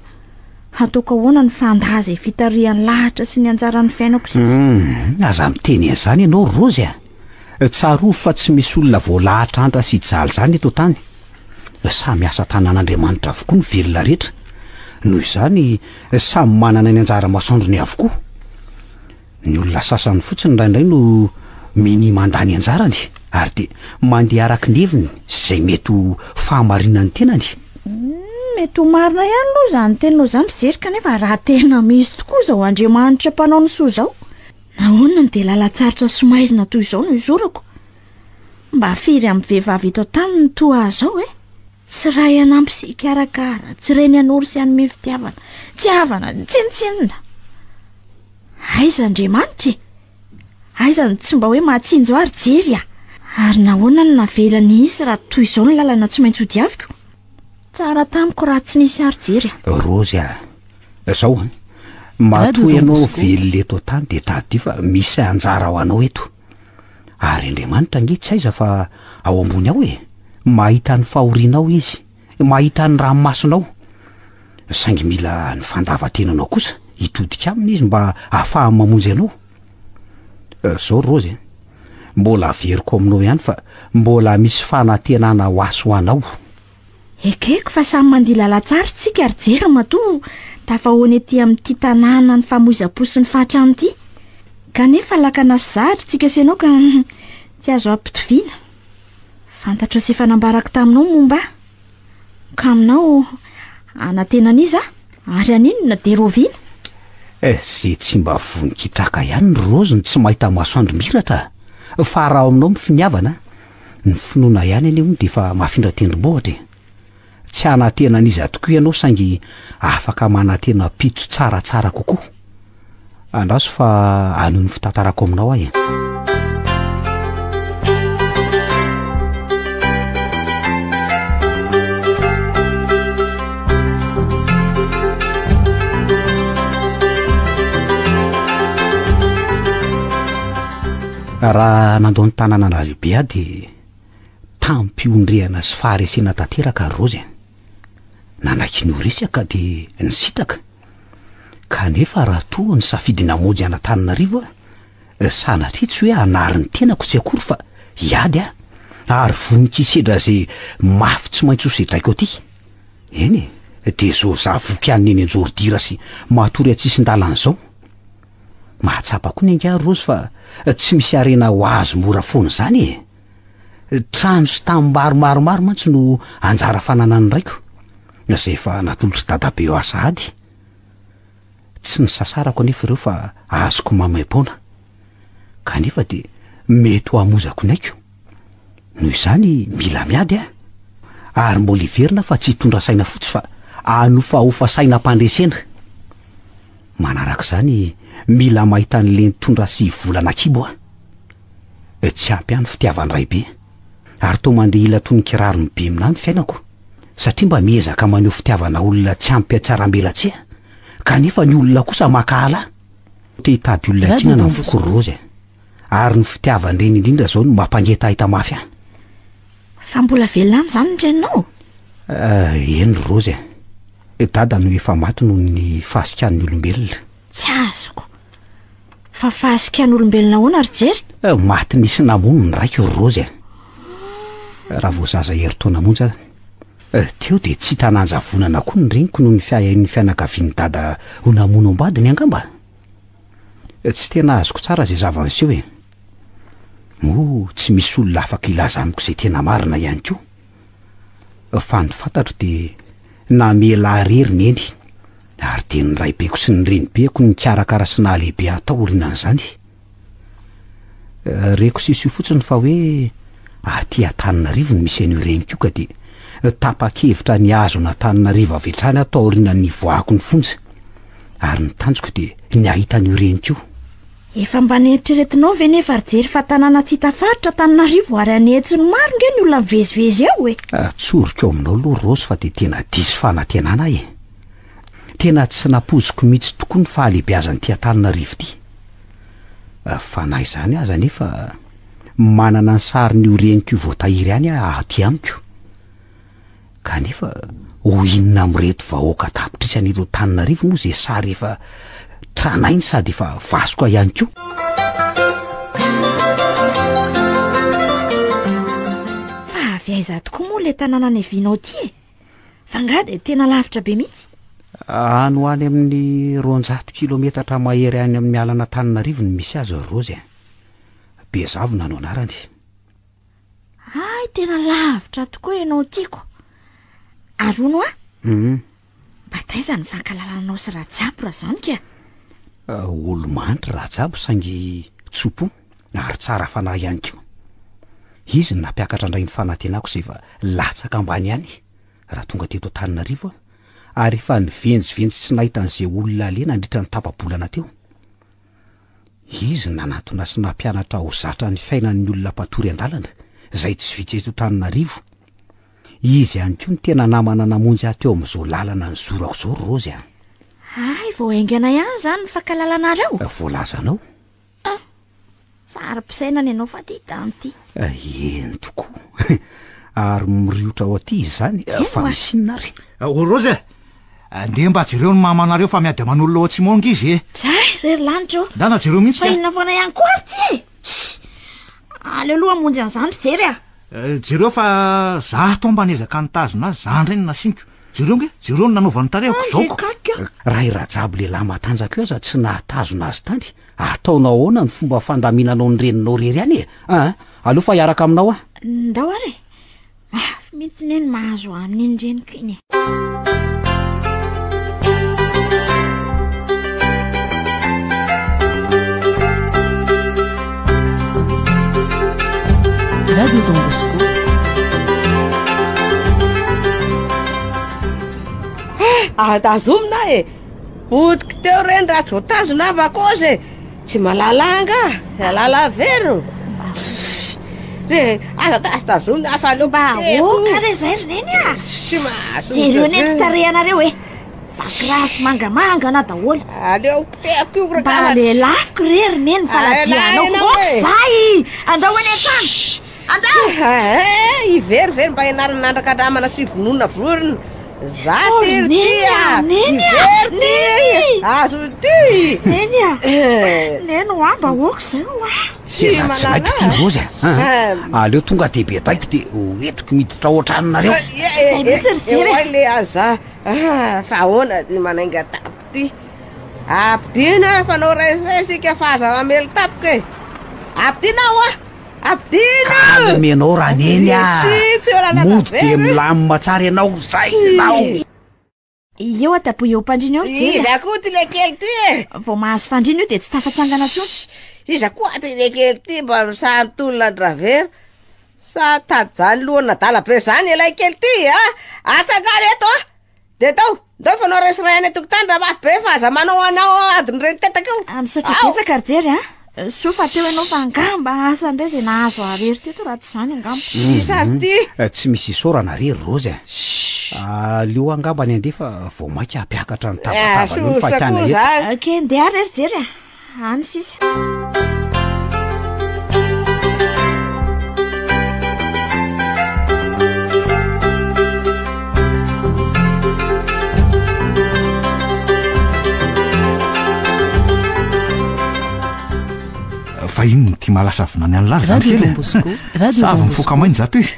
Hataoko ahoana ny fandà izay fitarihan'ny lahatra sy ny anjaran'ny fiainako sisa? Hum, aza miteny an'izany ianao ry Raozy a! Tsarovy fa tsy misy olona voalahatra antra sy hijaly izany eto an-tany. Samy asa tanan'Andriamanitra avokoa ny velona rehetra. Noho izany, samy manana ny anjara masoandrony avokoa. Ny olona sasany fotsiny indraindray no minia mandà ny anjarany ary dia mandeha araka ny heviny sy izay mety ho fahamarinan'ny tenany. Mety ho marina ihany aloha izany teninao izany ry Jery kanefa raha tena misy tokoa izao Andriamanitra mpanao ny soa izao, nahoana no dia lalan-tsarotra sy maizina toy izao no izorako? Mba firy amin'ny vehivavy eto an-tany no toa ahy izao e? Tsy ray hanampy sy hikarakara, tsy reny hanoro sy hanome fitiavana, tsy havana, tsinontsinona. Aiza Andriamanitra e? Aiza no tsy mba hoe mahatsinjo ahy ry Jery a? Ary nahoana no navelany hisy raha toy izao ny lalana tsy maintsy hodiaviko? Tsara tamiko raha tsy nisy ahy ry Jery a! Rozy a! Zao an! Matoa ianao velona eto an-tany dia tadidio fa misy anjara ho anao eto. Ary Andriamanitra ange tsy aiza fa ao ambony ao e! Mahita ny fahorianao Izy, mahita ny ranomasonao. Saingy mila ny fandavan-tenanao kosa hitodika aminy izy mba hahafahany mamonjy anao. Zao ry Raozy a, mbola averiko aminao ihany fa mbola misy fanantenana ho ahy sy ho anao. Ekeko fa samy mandia lalantsara isika ry Jery matoa tafahoana ety amin'ity tanàna ny famoizam-po sy ny fahatrana ity. Kanefa lakana sy zahatra isika sy ianao ka tsy azo ampitoviana. Fantatrao sy efa nambarako taminao ny momba ahy. Ka aminao, hanantena an'iza aho? Ary haninona dia rahoviana? Ze tsy mba vonon-kitraka ihany ry Raozy no tsy mahita masoandro miratra fa raha ao aminao ny finiavana, ny finoana ihany anie hono dia efa mahafindra tendrombohitra e! Tsy hanantena an'iza tokoa ianao saingy afaka manantena mpitso tsaratsara kokoa. Andraso fa hanohy ny fitantarako aminao aho e. Raha nandao ny tanànan'Alehibe aho dia tamim-piondrehana sy faharesena tanteraka ry Raozy a! Nanaiky ny ho resy aho ka dia nisintaka. Kanefa raha toa nisafidy namonjy an'Antananarivo aho, sanatria tsy hoe hanary ny tenako tsy akory fa hiady aho, ary vonon-kisedra izay mafy tsy maintsy ho sedraiko aty. Eny e, dia izao za voky hanina eny an-joridira sy matory an-tsisin-dalana izao. Mahatsapa koa ny angaha Raozy fa tsy misy harena ho azo mora foana izany e! Trano sy tanimbary maromaro mantsy no anjara fananan'ny raiko, izay efa natolotr'i dadabe ahy sahady. Tsy nisasarako anefa ireo fa azoko maimaim-poana. Kanefa dia mety ho hamozako ny aiko. Noho izany mila miady aho. Ary mbola hiverina fa tsy hitondra saina fotsy fa hanofahofa saina am-pandresena. Manaraka izany mila mahita an'ilay nitondra sy volana kibo aho. Tsy ampy ahy ny fitiavan-draibe. Ary toa mandeha ila toy ny kiraro mibemina ahy ny fiainako. Satria mba miezaka maneho fitiavana olona tsy ampy hatsaram-belatsihy aho. Kanefa ny olona kosa mankahala ahy. Te hitady olona tiana na ny foko ry Raozy a. Ary ny fitiavan-dreny indrindra izao no mampangetaheta mafy ahy. Fa mbola velona any izany ny reninao? Eny ry Raozy a. Dada no efa maty noho ny fahasikan'ny olombelona. Tsy azoko. Fa fahasikan'olombelona ahoana ry Jery? Maty nisy namono ny raiko ry Raozy a. Raha vao zaza herintaona monja aho. Teo dia tsy hita nanjavonana koa ny reniko noho ny fiahiahian'ny fianakavian'i Dada ho namono am-badiny angamba. Tsy tena azoko tsara izay zava-niseho e. Moa tsy misy olona afaka hilaza amiko izay tena marina ihany koa. Fa ny fantatro dia namela ahy irery Neny, ary dia ny raibeko sy ny renibeko no nikarakara sy nahalehibe ahy tao aorianan'izany. Reko sisio fotsiny fa hoe aty Antananarivo no misy an'io reniko io ka dia tapa-kevitra ny hahazo an'Antananarivo avy hatrany aho taorian'ny nivoahako ny fonja. Ary ny tanjoko dia ny hahita an'io reniko io. Efa mba neritreretinao ve nefa ry Jery fa tanàna tsy hita faritra Antananarivo ary an'hetsiny maro nge ny olona mivezivezy eo e! Tsoriko ao aminao aloha Raozy fa dia tena diso fanantenana aho e! Tena tsy nampoiziko mihitsy tokoa ny fahalehibeazan'ity Antananarivo ity. Fa na izany aza anefa, manana ny sarin'io reniko io voatahiry ihany aho aty amiko. Kanefa ho inona amin'ireto vahoaka an-tapitrisany eto Antananarivo moa izay sary efa tranainy sady efa vasoka ihany koa? Fa avy aiza tokoa moa ilay tanàna niavianao ity e? Fa angaha dia tena lavitra be mihitsy? Any ho any amin'ny 200 kilometatra mahery any amin'ny miala an'Antananarivo no misy azy ry Raozy a! Bezavona no anarany. Hay tena lavitra tokoa ianao tiako. Ary hono hoa? Hum. Mba taiza ny fankalalanao sy Rajabo raha zany ka? Olo-mandry Rajabo saingy tso-po ary tsara fanahy ihany koa. Izy no nampiakatra indray ny fanantenako izay efa latsaka ambany ihany raha tonga teto Antananarivo aho ary efa nivenjivenjy tsy nahita an'izay olona aleha nandritra ny tapa-bolana teo. Izy nanantona sy nampianatra ho zatra ny fiainan'ny olona mpatory an-dalana, izay tsy vitsy eto Antananarivo. Izy ihany koa no tena namana namonjy ahy teo amin'izao lalana nizorako izao ry Raozy a! Hay, vao haingana ihany izany ny fankalalanareo? Voalazanao. Ah! Saro-pisainana ianao fa ty tany ity. Eny tokoa. Ary miriotra ao aty izy izany, fa misy inona ary? Ô Raozy a! Andeha mba jereo ny mamanareo fa miady aman'olona ao atsimo ao ange izy e! Zay, re ry lanitra ô! Ndana jereo mihitsy Fa ka! inona foana ihany koa ary ty e! Ssy! Aleo aloha hamonjy an'izany ry Jery a! Jereo fa za ato mba niezaka nitazona azy, za ndray no nasiako. Jereo nge, jereo ny nanaovany tarehiko Andry zao ko! kaky a! Raha i Rajabo lehilahy matanjaka io aza tsy nahatazona azy tany, ataonao ahoana ny fomba fandaminanao ny reninao irery any e? Aa! Aleo fa hiaraka aminao aho. Ndao ary e! Mafy mihitsy ne ny mahazo amin'iny reniko iny e. Radio Don Bosco. Tazomina e! Hodiko teo reny raha tsy voatazona vakozy e! Tsy malala angaha? Malala vero? Re, aza tazotazomina fa aleo Mba aoka re zay ry neny a! Tsy mahazo. Jereo anie ny tarehanareo e! Vaky mangamangana daholo. Aleo potehako io Mba lelafiko re ry neny faladianao. Aoka izay! Andao any an-trano! Andao! Eh, iverivery mba ianarana nandrakandramana sy vonona vorona. Za Oh, ty ry Neny ty a, a! Neny a, Ivery ty! Neny! Azo ty! Neny a! Eh. Neny hoa mba aoka izay hoa! Tena tsy maiko ty Rozy a. Ah. Aleo tonga de bedaiko de hoentiko miditra ao an-tranonareo. Zay mihitsy ry Jery e. Eo le aza. Ah, fa ahoana ty manainga tapoka ty? Ampidina fanao raisiraisika fa aza mamely tapoka e. Ampidina aho a! Ampidina! Calme ianao raha neny a. Sy, tsy eo lalana Mody de very. milamina tsara ianao zay ianao. Eo atapoy eo am-pandriana eo ry Jery a. Iza koa ty le kely ty e? Vao mahazo fandriana io dia tsy tafatsangana intsony. Iza koa ty le kely ty mba misaha ny tolona an-dRavero? Sa tady zany lohan'adala be zany ilay kely ty a? Atsangano eto a! De ndao, ndao fanao resiray any an-tokotany raha mafy be fa aza manao anao adin'ireny tetaka io. Ah, Misaotra Ao! betsaka ry Jery a. Soa fa teo ianao fa angamba asa indray izay nahazo arery teto raha tsy izany angamba. Sisa ary ty. Eh, Tsy misy isaorana re ry Rozy a. Aleo angamba ny andeha fa vao mainka hampiakatra ny Ah, tabataba io ny sosotra fakana koa eto. zany. Ok, ndeha ary ry Jery a. Any sisa. Fa inona ity mahalasa vinany an'lah ry zandry Radio kely Don e? Bosco. Radio Sa avy Don mifoka Bosco. maina zato izy?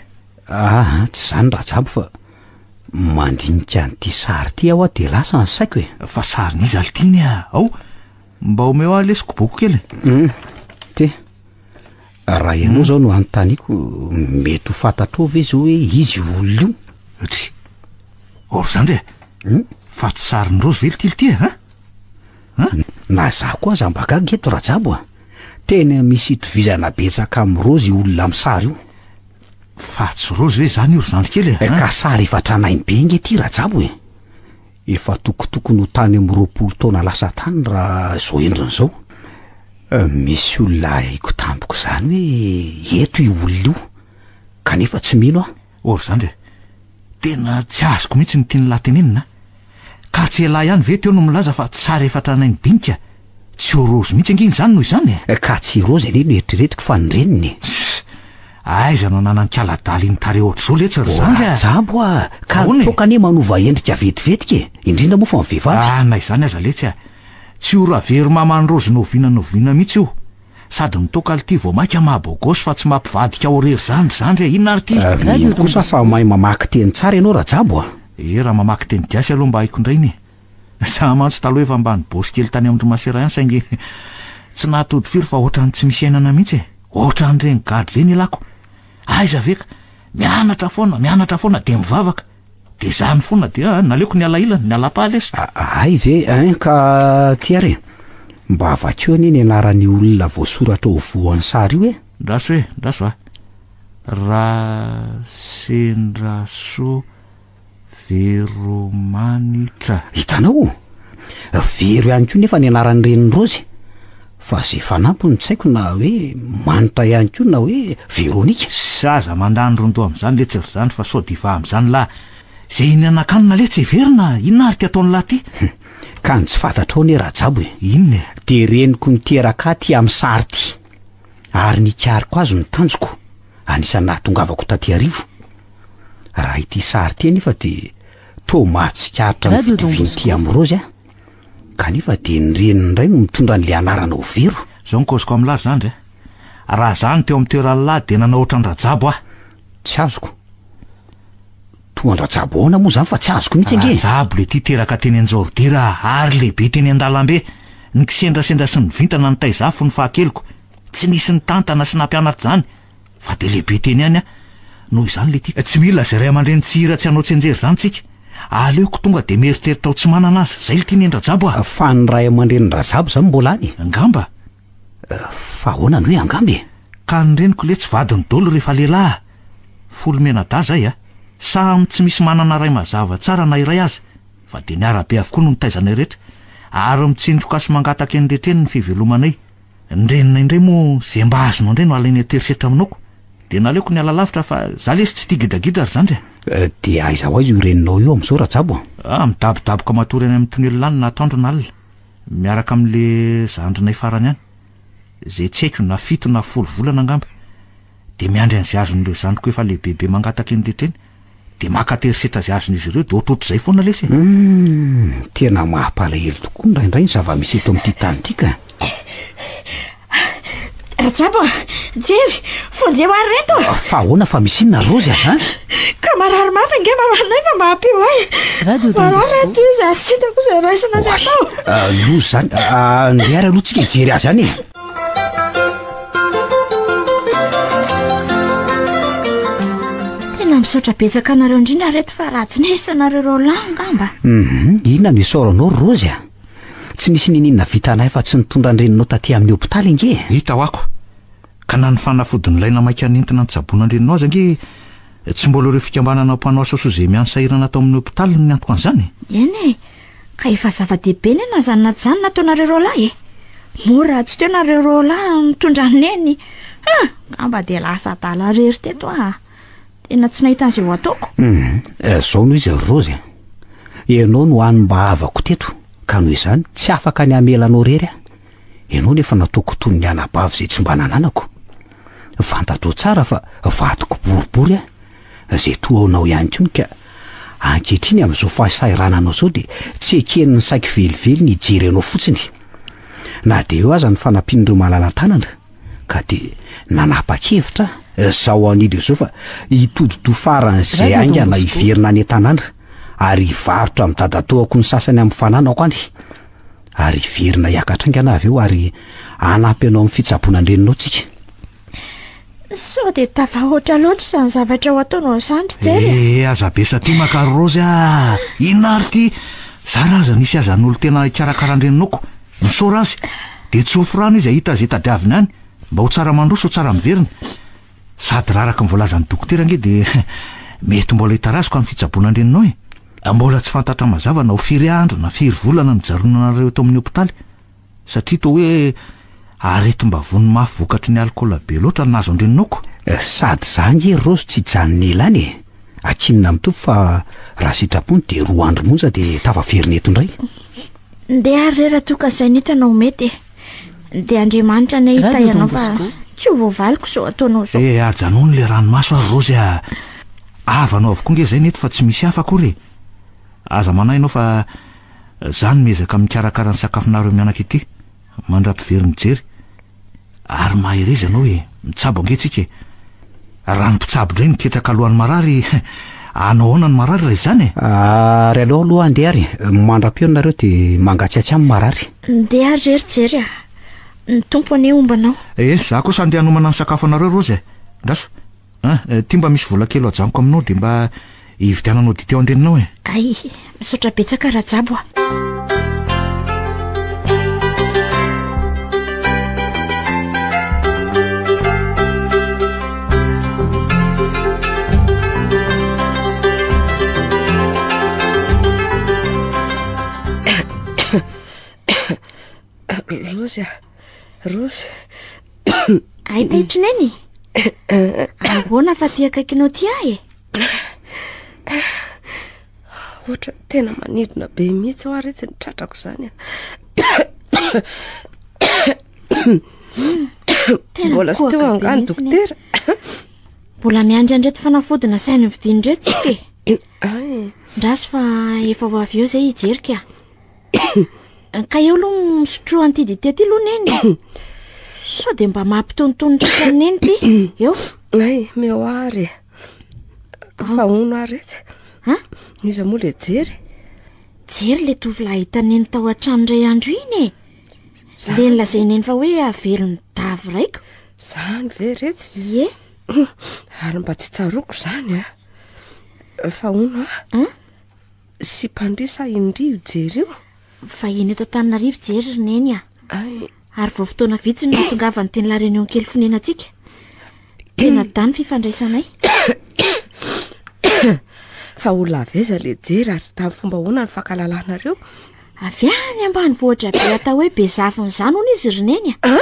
Ah, tsy izany Rajabo fa mandinika an'ity sary ity aho dia lasa ny saiko e. Fa sarin'iza ry tiany a? Ao, mba omeo ahy lesy koboko kely. Mm. Ty. Raha ianao zao no anontaniako, mety ho fantatrao ve zao hoe izy io olona io? Try. Or zandry e. Fa tsy sarin'i Rose ve ity ity e, ha? Na za koa aza mba gaga eto Rajabo a. Tena misy itovizana betsaka amin'i Rose io olona amin'ny sary io. Fa tsy Rose ve zany io ry zandry kely e? Eh, Ka sary efa tranainy be nge ty Rajabo e. Efa tokotokony ho tany amin'ny 20 taona lasa tany raha izao endriny izao. Eh, Misy olona haiko tampoka izany hoe eto io olona io. Kanefa tsy mino aho. Or zandry e. Tena tsy azoko mihitsy ny tian'ny lahy tenenina. Ka tsy elahy ihany ve teo no milaza fa tsy sary efa tranainy dinika? Tsy ho Rose mihitsy ange izany noho izany e. Eh, Ka tsy Rose anie no eritreretiko fa ny reniny e. Tss, Aiza no ananan'ny kaladala iny tarehy ohatr'izao letsy ry zandry a. Rajabo a, ka Ahoana e? toaka anie manova endrika vetivetika e. Indrindra moa fa ny vehivavy. Ah, na izany aza letsy a. Tsy ho Ravero maman'i Rose noviana noviana mihitsy io. Sady ny toaka ity vao mainka maha-bogosy fa tsy mampivadika ho rery zany ry zandry e. Inona ary ity? Eh, Mino kosa fa mahay mamaky teny tsara ianao Rajabo a. Eh, raha mamaky teny gasy aloha mba haiko indray iny e. Za mantsy taloha efa mba nibosy kely tany amin-dry masera ihany saingy tsy nahatody firy fa ohatran'ny tsy misy iainana mihitsy e. Ohatran'ireny gadra ireny ialako. Aiza ve ka? Mianatra foana, mianatra foana dia mivavaka. Dia zany foana dia ah, naleoko niala ilany, niala paly eso. Hay ve hein ka ty ary e. Mba vakio anie ny anaran'io olona voasoratra ho voan'ny sary io e. Ndraso e, ndraso a. Rasendrasoa Veromanitra. Hitanao? Vero ihany koa nefa ny anaran'ny renin'i Rozy. Fa zay fanampiny tsy haiko na hoe Manitra ihany koa na hoe Veronika. Zaza mandany rondoha amin'izany letsy ry zandry fa sao dia hivaha amin'izany lahy. Zay hihinan-kanina letsy heverina, inona ary ty ataon'ny lahy ty? Ka ny tsy fantatrao anie Rajabo e. Inona e? Dia reniko niteraka ahy ty amin'ny sary ty. Ary nikariko azy ny tanjoko. Anisan'ny nahatongavako taty Arivo. Raha ity sary ity anefa dia toa mahatsikaritra ny Radio Don fitovian'ity Bosco. amin'i Rozy aho. Kanefa dia ny reniny indray no mitondra an'ilay anarana ho Vero. Zao ny kôziko amin'lahy ry zandry a. Raha za no teo amin'ny toeran'ny lahy dia nanao ohatran-dRajabo aho. Tsy azoko. Toa an-dRajabo ahoana moa izany fa tsy azoko mihitsy ange e. Rajabo le ty teraka teny Anjordira ary lehibe teny an-dalambe. Ny kisendrasendra sy ny vintana nitaiza ahy fony fahakeliko. Tsy nisy nitantana sy nampianatra izany fa dia lehibe teny ihany aho. Noho izany le ty tsy mila izay ray aman-dreny tsy hira tsy hanao tsianjery izany tsika. Aleoko tonga dia mieritreritra ho tsy manana aza. Izay le tian-dRajabo a. Fa ny ray aman-drenin-dRajabo izany mbola any e? Angamba. Fa ahoana no hoe angamba e? Ka ny reniko letsy vadiny dolo rehefa lehilahy a! Folo mianadahy zay a! Samy tsy misy manana ray mazava tsara na iray aza fa dia ny arabe avokoa no nitaizanay rehetra ary mitsindroka sy mangataka eny rehetra eny ny fivelomanay. Ny reninay indray moa ze mba azonao indray no alainy an-terisetra aminao ko! Dia naleoko niala lavitra fa za lesy tsy tia gidragidra ry zandry a! Dia aiza ho aiza io reninao io amin'izao Rajabo a? Ah, midabodaboka matory any amin'ny tonelina any na atoandro na alina, miaraka amin'le zandrinay farany any. Izay tsy haiko na fito na folo volana angamba. Dia miandry an'izay azon'ireo zandriko efa lehibebe mangataka eny rehetra eny. Dia maka terisetra izay azon'izy ireo dia ohatrohatr'izay foana lesy e! Humm, tena mampalahelo tokoa indraindray ny zava-misy eto amin'ity tany ity ka! Rajabo a! Jery! Vonjeo ary reto a! Fa ahoana fa misy inona Raozy a? An? Ka marary mafy ange mamanay fa maha-peo ahy. Radio Don Marary Bosco. reto izy ary tsy hitako izay raisina sy atao. Loza izany. Andeha ary aloha tsika hijery azy any e. Tena misaotra betsaka anareo indrindra reto fa raha tsy nisy anareo roalahy angamba. Hum, inona no isaoranao ry Raozy a? Tsy nisy niniana vitanay fa tsy nitondra ny reninao taty amin'ny hopitaly ange e. Hita ho'ako. Ka na ny fanafody nilaina maika nentina nitsaboana an-dreninao aza ange tsy mbola ireo fikambanana mpanao asa soa izay miany sahirana ato amin'ny hopitaly no niantoka an'izany e. Eny e! Ka efa zava-dehibe ny na izany na tsy izany nataonareo roalahy e! Moa raha tsy teo nareo roalahy nitondra an'i Neny, ah! Angamba dia lasa adala irery teto aho a! Tena tsy nahita an'izay ho ataoko. Hum, izao no izy ry Raozy a! Ianao no hany mba havako teto, ka noho izany tsy afaka ny hamela anao irery aho. Ianao nefa nataoko toy ny anabavy izay tsy mba nananako. Fantatrao tsara fa vadiko boribory aho, izay toa anao ihany koa ka ankehitriny amin'izao fahasahirananao izao dia tsy eken'ny saiko velively ny hijery anao fotsiny. Na dia eo aza ny fanampian'ireo malala-tanana ka dia nanapa-kevitra aho izao anio dia izao fa hitodi-doha faran'izay Radio Don haingana Bosco. hiverina any an-tanàna ary hivarotra amin'ny dadatoako ny sasany amin'ny fananako any. Ary hiverina hiakatra haingana avy eo ary hanampy anao amin'ny fitsaboana an-dreninao tsika. Sao dia tafahoatra loatra izany zavatra ho ataonao izany ry Jery a! Eh, aza be satima ka ry Raozy a! Inona ary ity? Zara aza nisy azan'olon-tena hikarakara an-dreninao ko. Misaora azy. Dia tsofy rano izy hahita izay tadiaviny any. Mba ho tsara mandroso, ho tsara miverina. Sady raha araka ny voalazan'ny dokotera ange dia mety mbola hitarazoka ny fitsaboana an-dreninao e! Mbola tsy fantatra mazava na ho firy andro na firy volana no hijaronanareo eto amin'ny hopitaly satria toa hoe aretim-bavony mafy vokatry ny alikaola be loatra no nahazo an-dreninao ko. Sady za ange ry Raozy tsy hijanona ela any e! Akinina amin'ny Tompo fa raha sitrapony dia roa andro monja dia tafaverina eto indray. Ndeha ary re raha toa ka izay no hitanao mety e! Dia Andriamanitra anie hitahy Radio Don anao fa Bosco. tsy ho voavaliko izao ataonao izao. Eh, ajanony le ranomaso ary Raozy a! Havanao avokoa nge izay ny eto fa tsy misy hafa akory e! Aza manahy ianao fa za no miezaka mikarakara ny sakafonareo mianaka ity, mandra-pivery mijery. Ary mahereza ianao e, mitsabo ange tsika e! Raha ny mpitsabo indray no ketraka alohan'ny marary, hanao ahoana ny marary raha izany e? Ary aleo aloha handeha ary, mandra-peo nareo dia mangatsiatsiahy ny marary. Ndeha ary re ry Jery a! Ny Tompo anie homba anao. Eh, za kosa andeha hanomana ny sakafo anareo Raozy e! Ndraso. An, ty mba misy vola kely ho ajanoko aminao dia mba hividiananao dite ao an-dreninao e! Hay, misaotra betsaka Rajabo a! Rozy a! Rozy! Hay taitry neny e! Ahoana fa ty akaikinao ty ahy e? Ohatra tena manidina be mihitsy hoa retsy ny tratrako izany a. Tena Mbola tsy teo mikohaka be angaha ny mihitsy neny. dokotera? Mbola miandry an'ireto fanafody nasainy novidiany ireto tsika e. Ay. Ndraso fa efa ho avy eo izay hijery ka. Ka eo aloha misotroa an'ity dite ity aloha neny. Sao dia mba mampitonitony tratra an'i neny ity. Eo. Ay, meo ary e. Fa hono ary etsy. Ha? Iza moa le Jery? Jery le tovolahy hitan'i neny tao an-trano indray andro iny e. Le nolazain'i neny fa hoe avelon'i Davy raiko. Zany ve retsy? Ie. Ary mba tsy tsaroako izany a. Fa hono a. Hein? Sipan-dry sa in-dry io Jery io? Vahiny eto Antananarivo Jery ry Neny a. Ay. Ary vao fotoana vitsy no nahatongavany teny La Réunion kely fonenantsika. Tena dahy ny fifandraisanay. Fa olona avy aiza le Jery ary tamin'ny fomba ahoana ny fankalalanareo? Avy any ambanivohitra be atao hoe Bezafiny izany hono izy ry Neny a.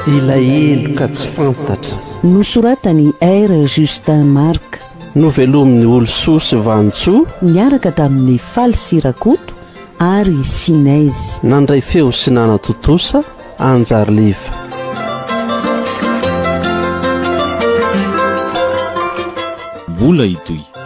Ilay heloka tsy fantatra. Nosoratan'i R. Justin Marc. Novelomin'i Olosoa sy Vanintsoa. Niaraka tamin'i Faly sy Rakoto ary Sinèse. Nandray feo sy nanatontosa Anjariliva. Mbola hitohy.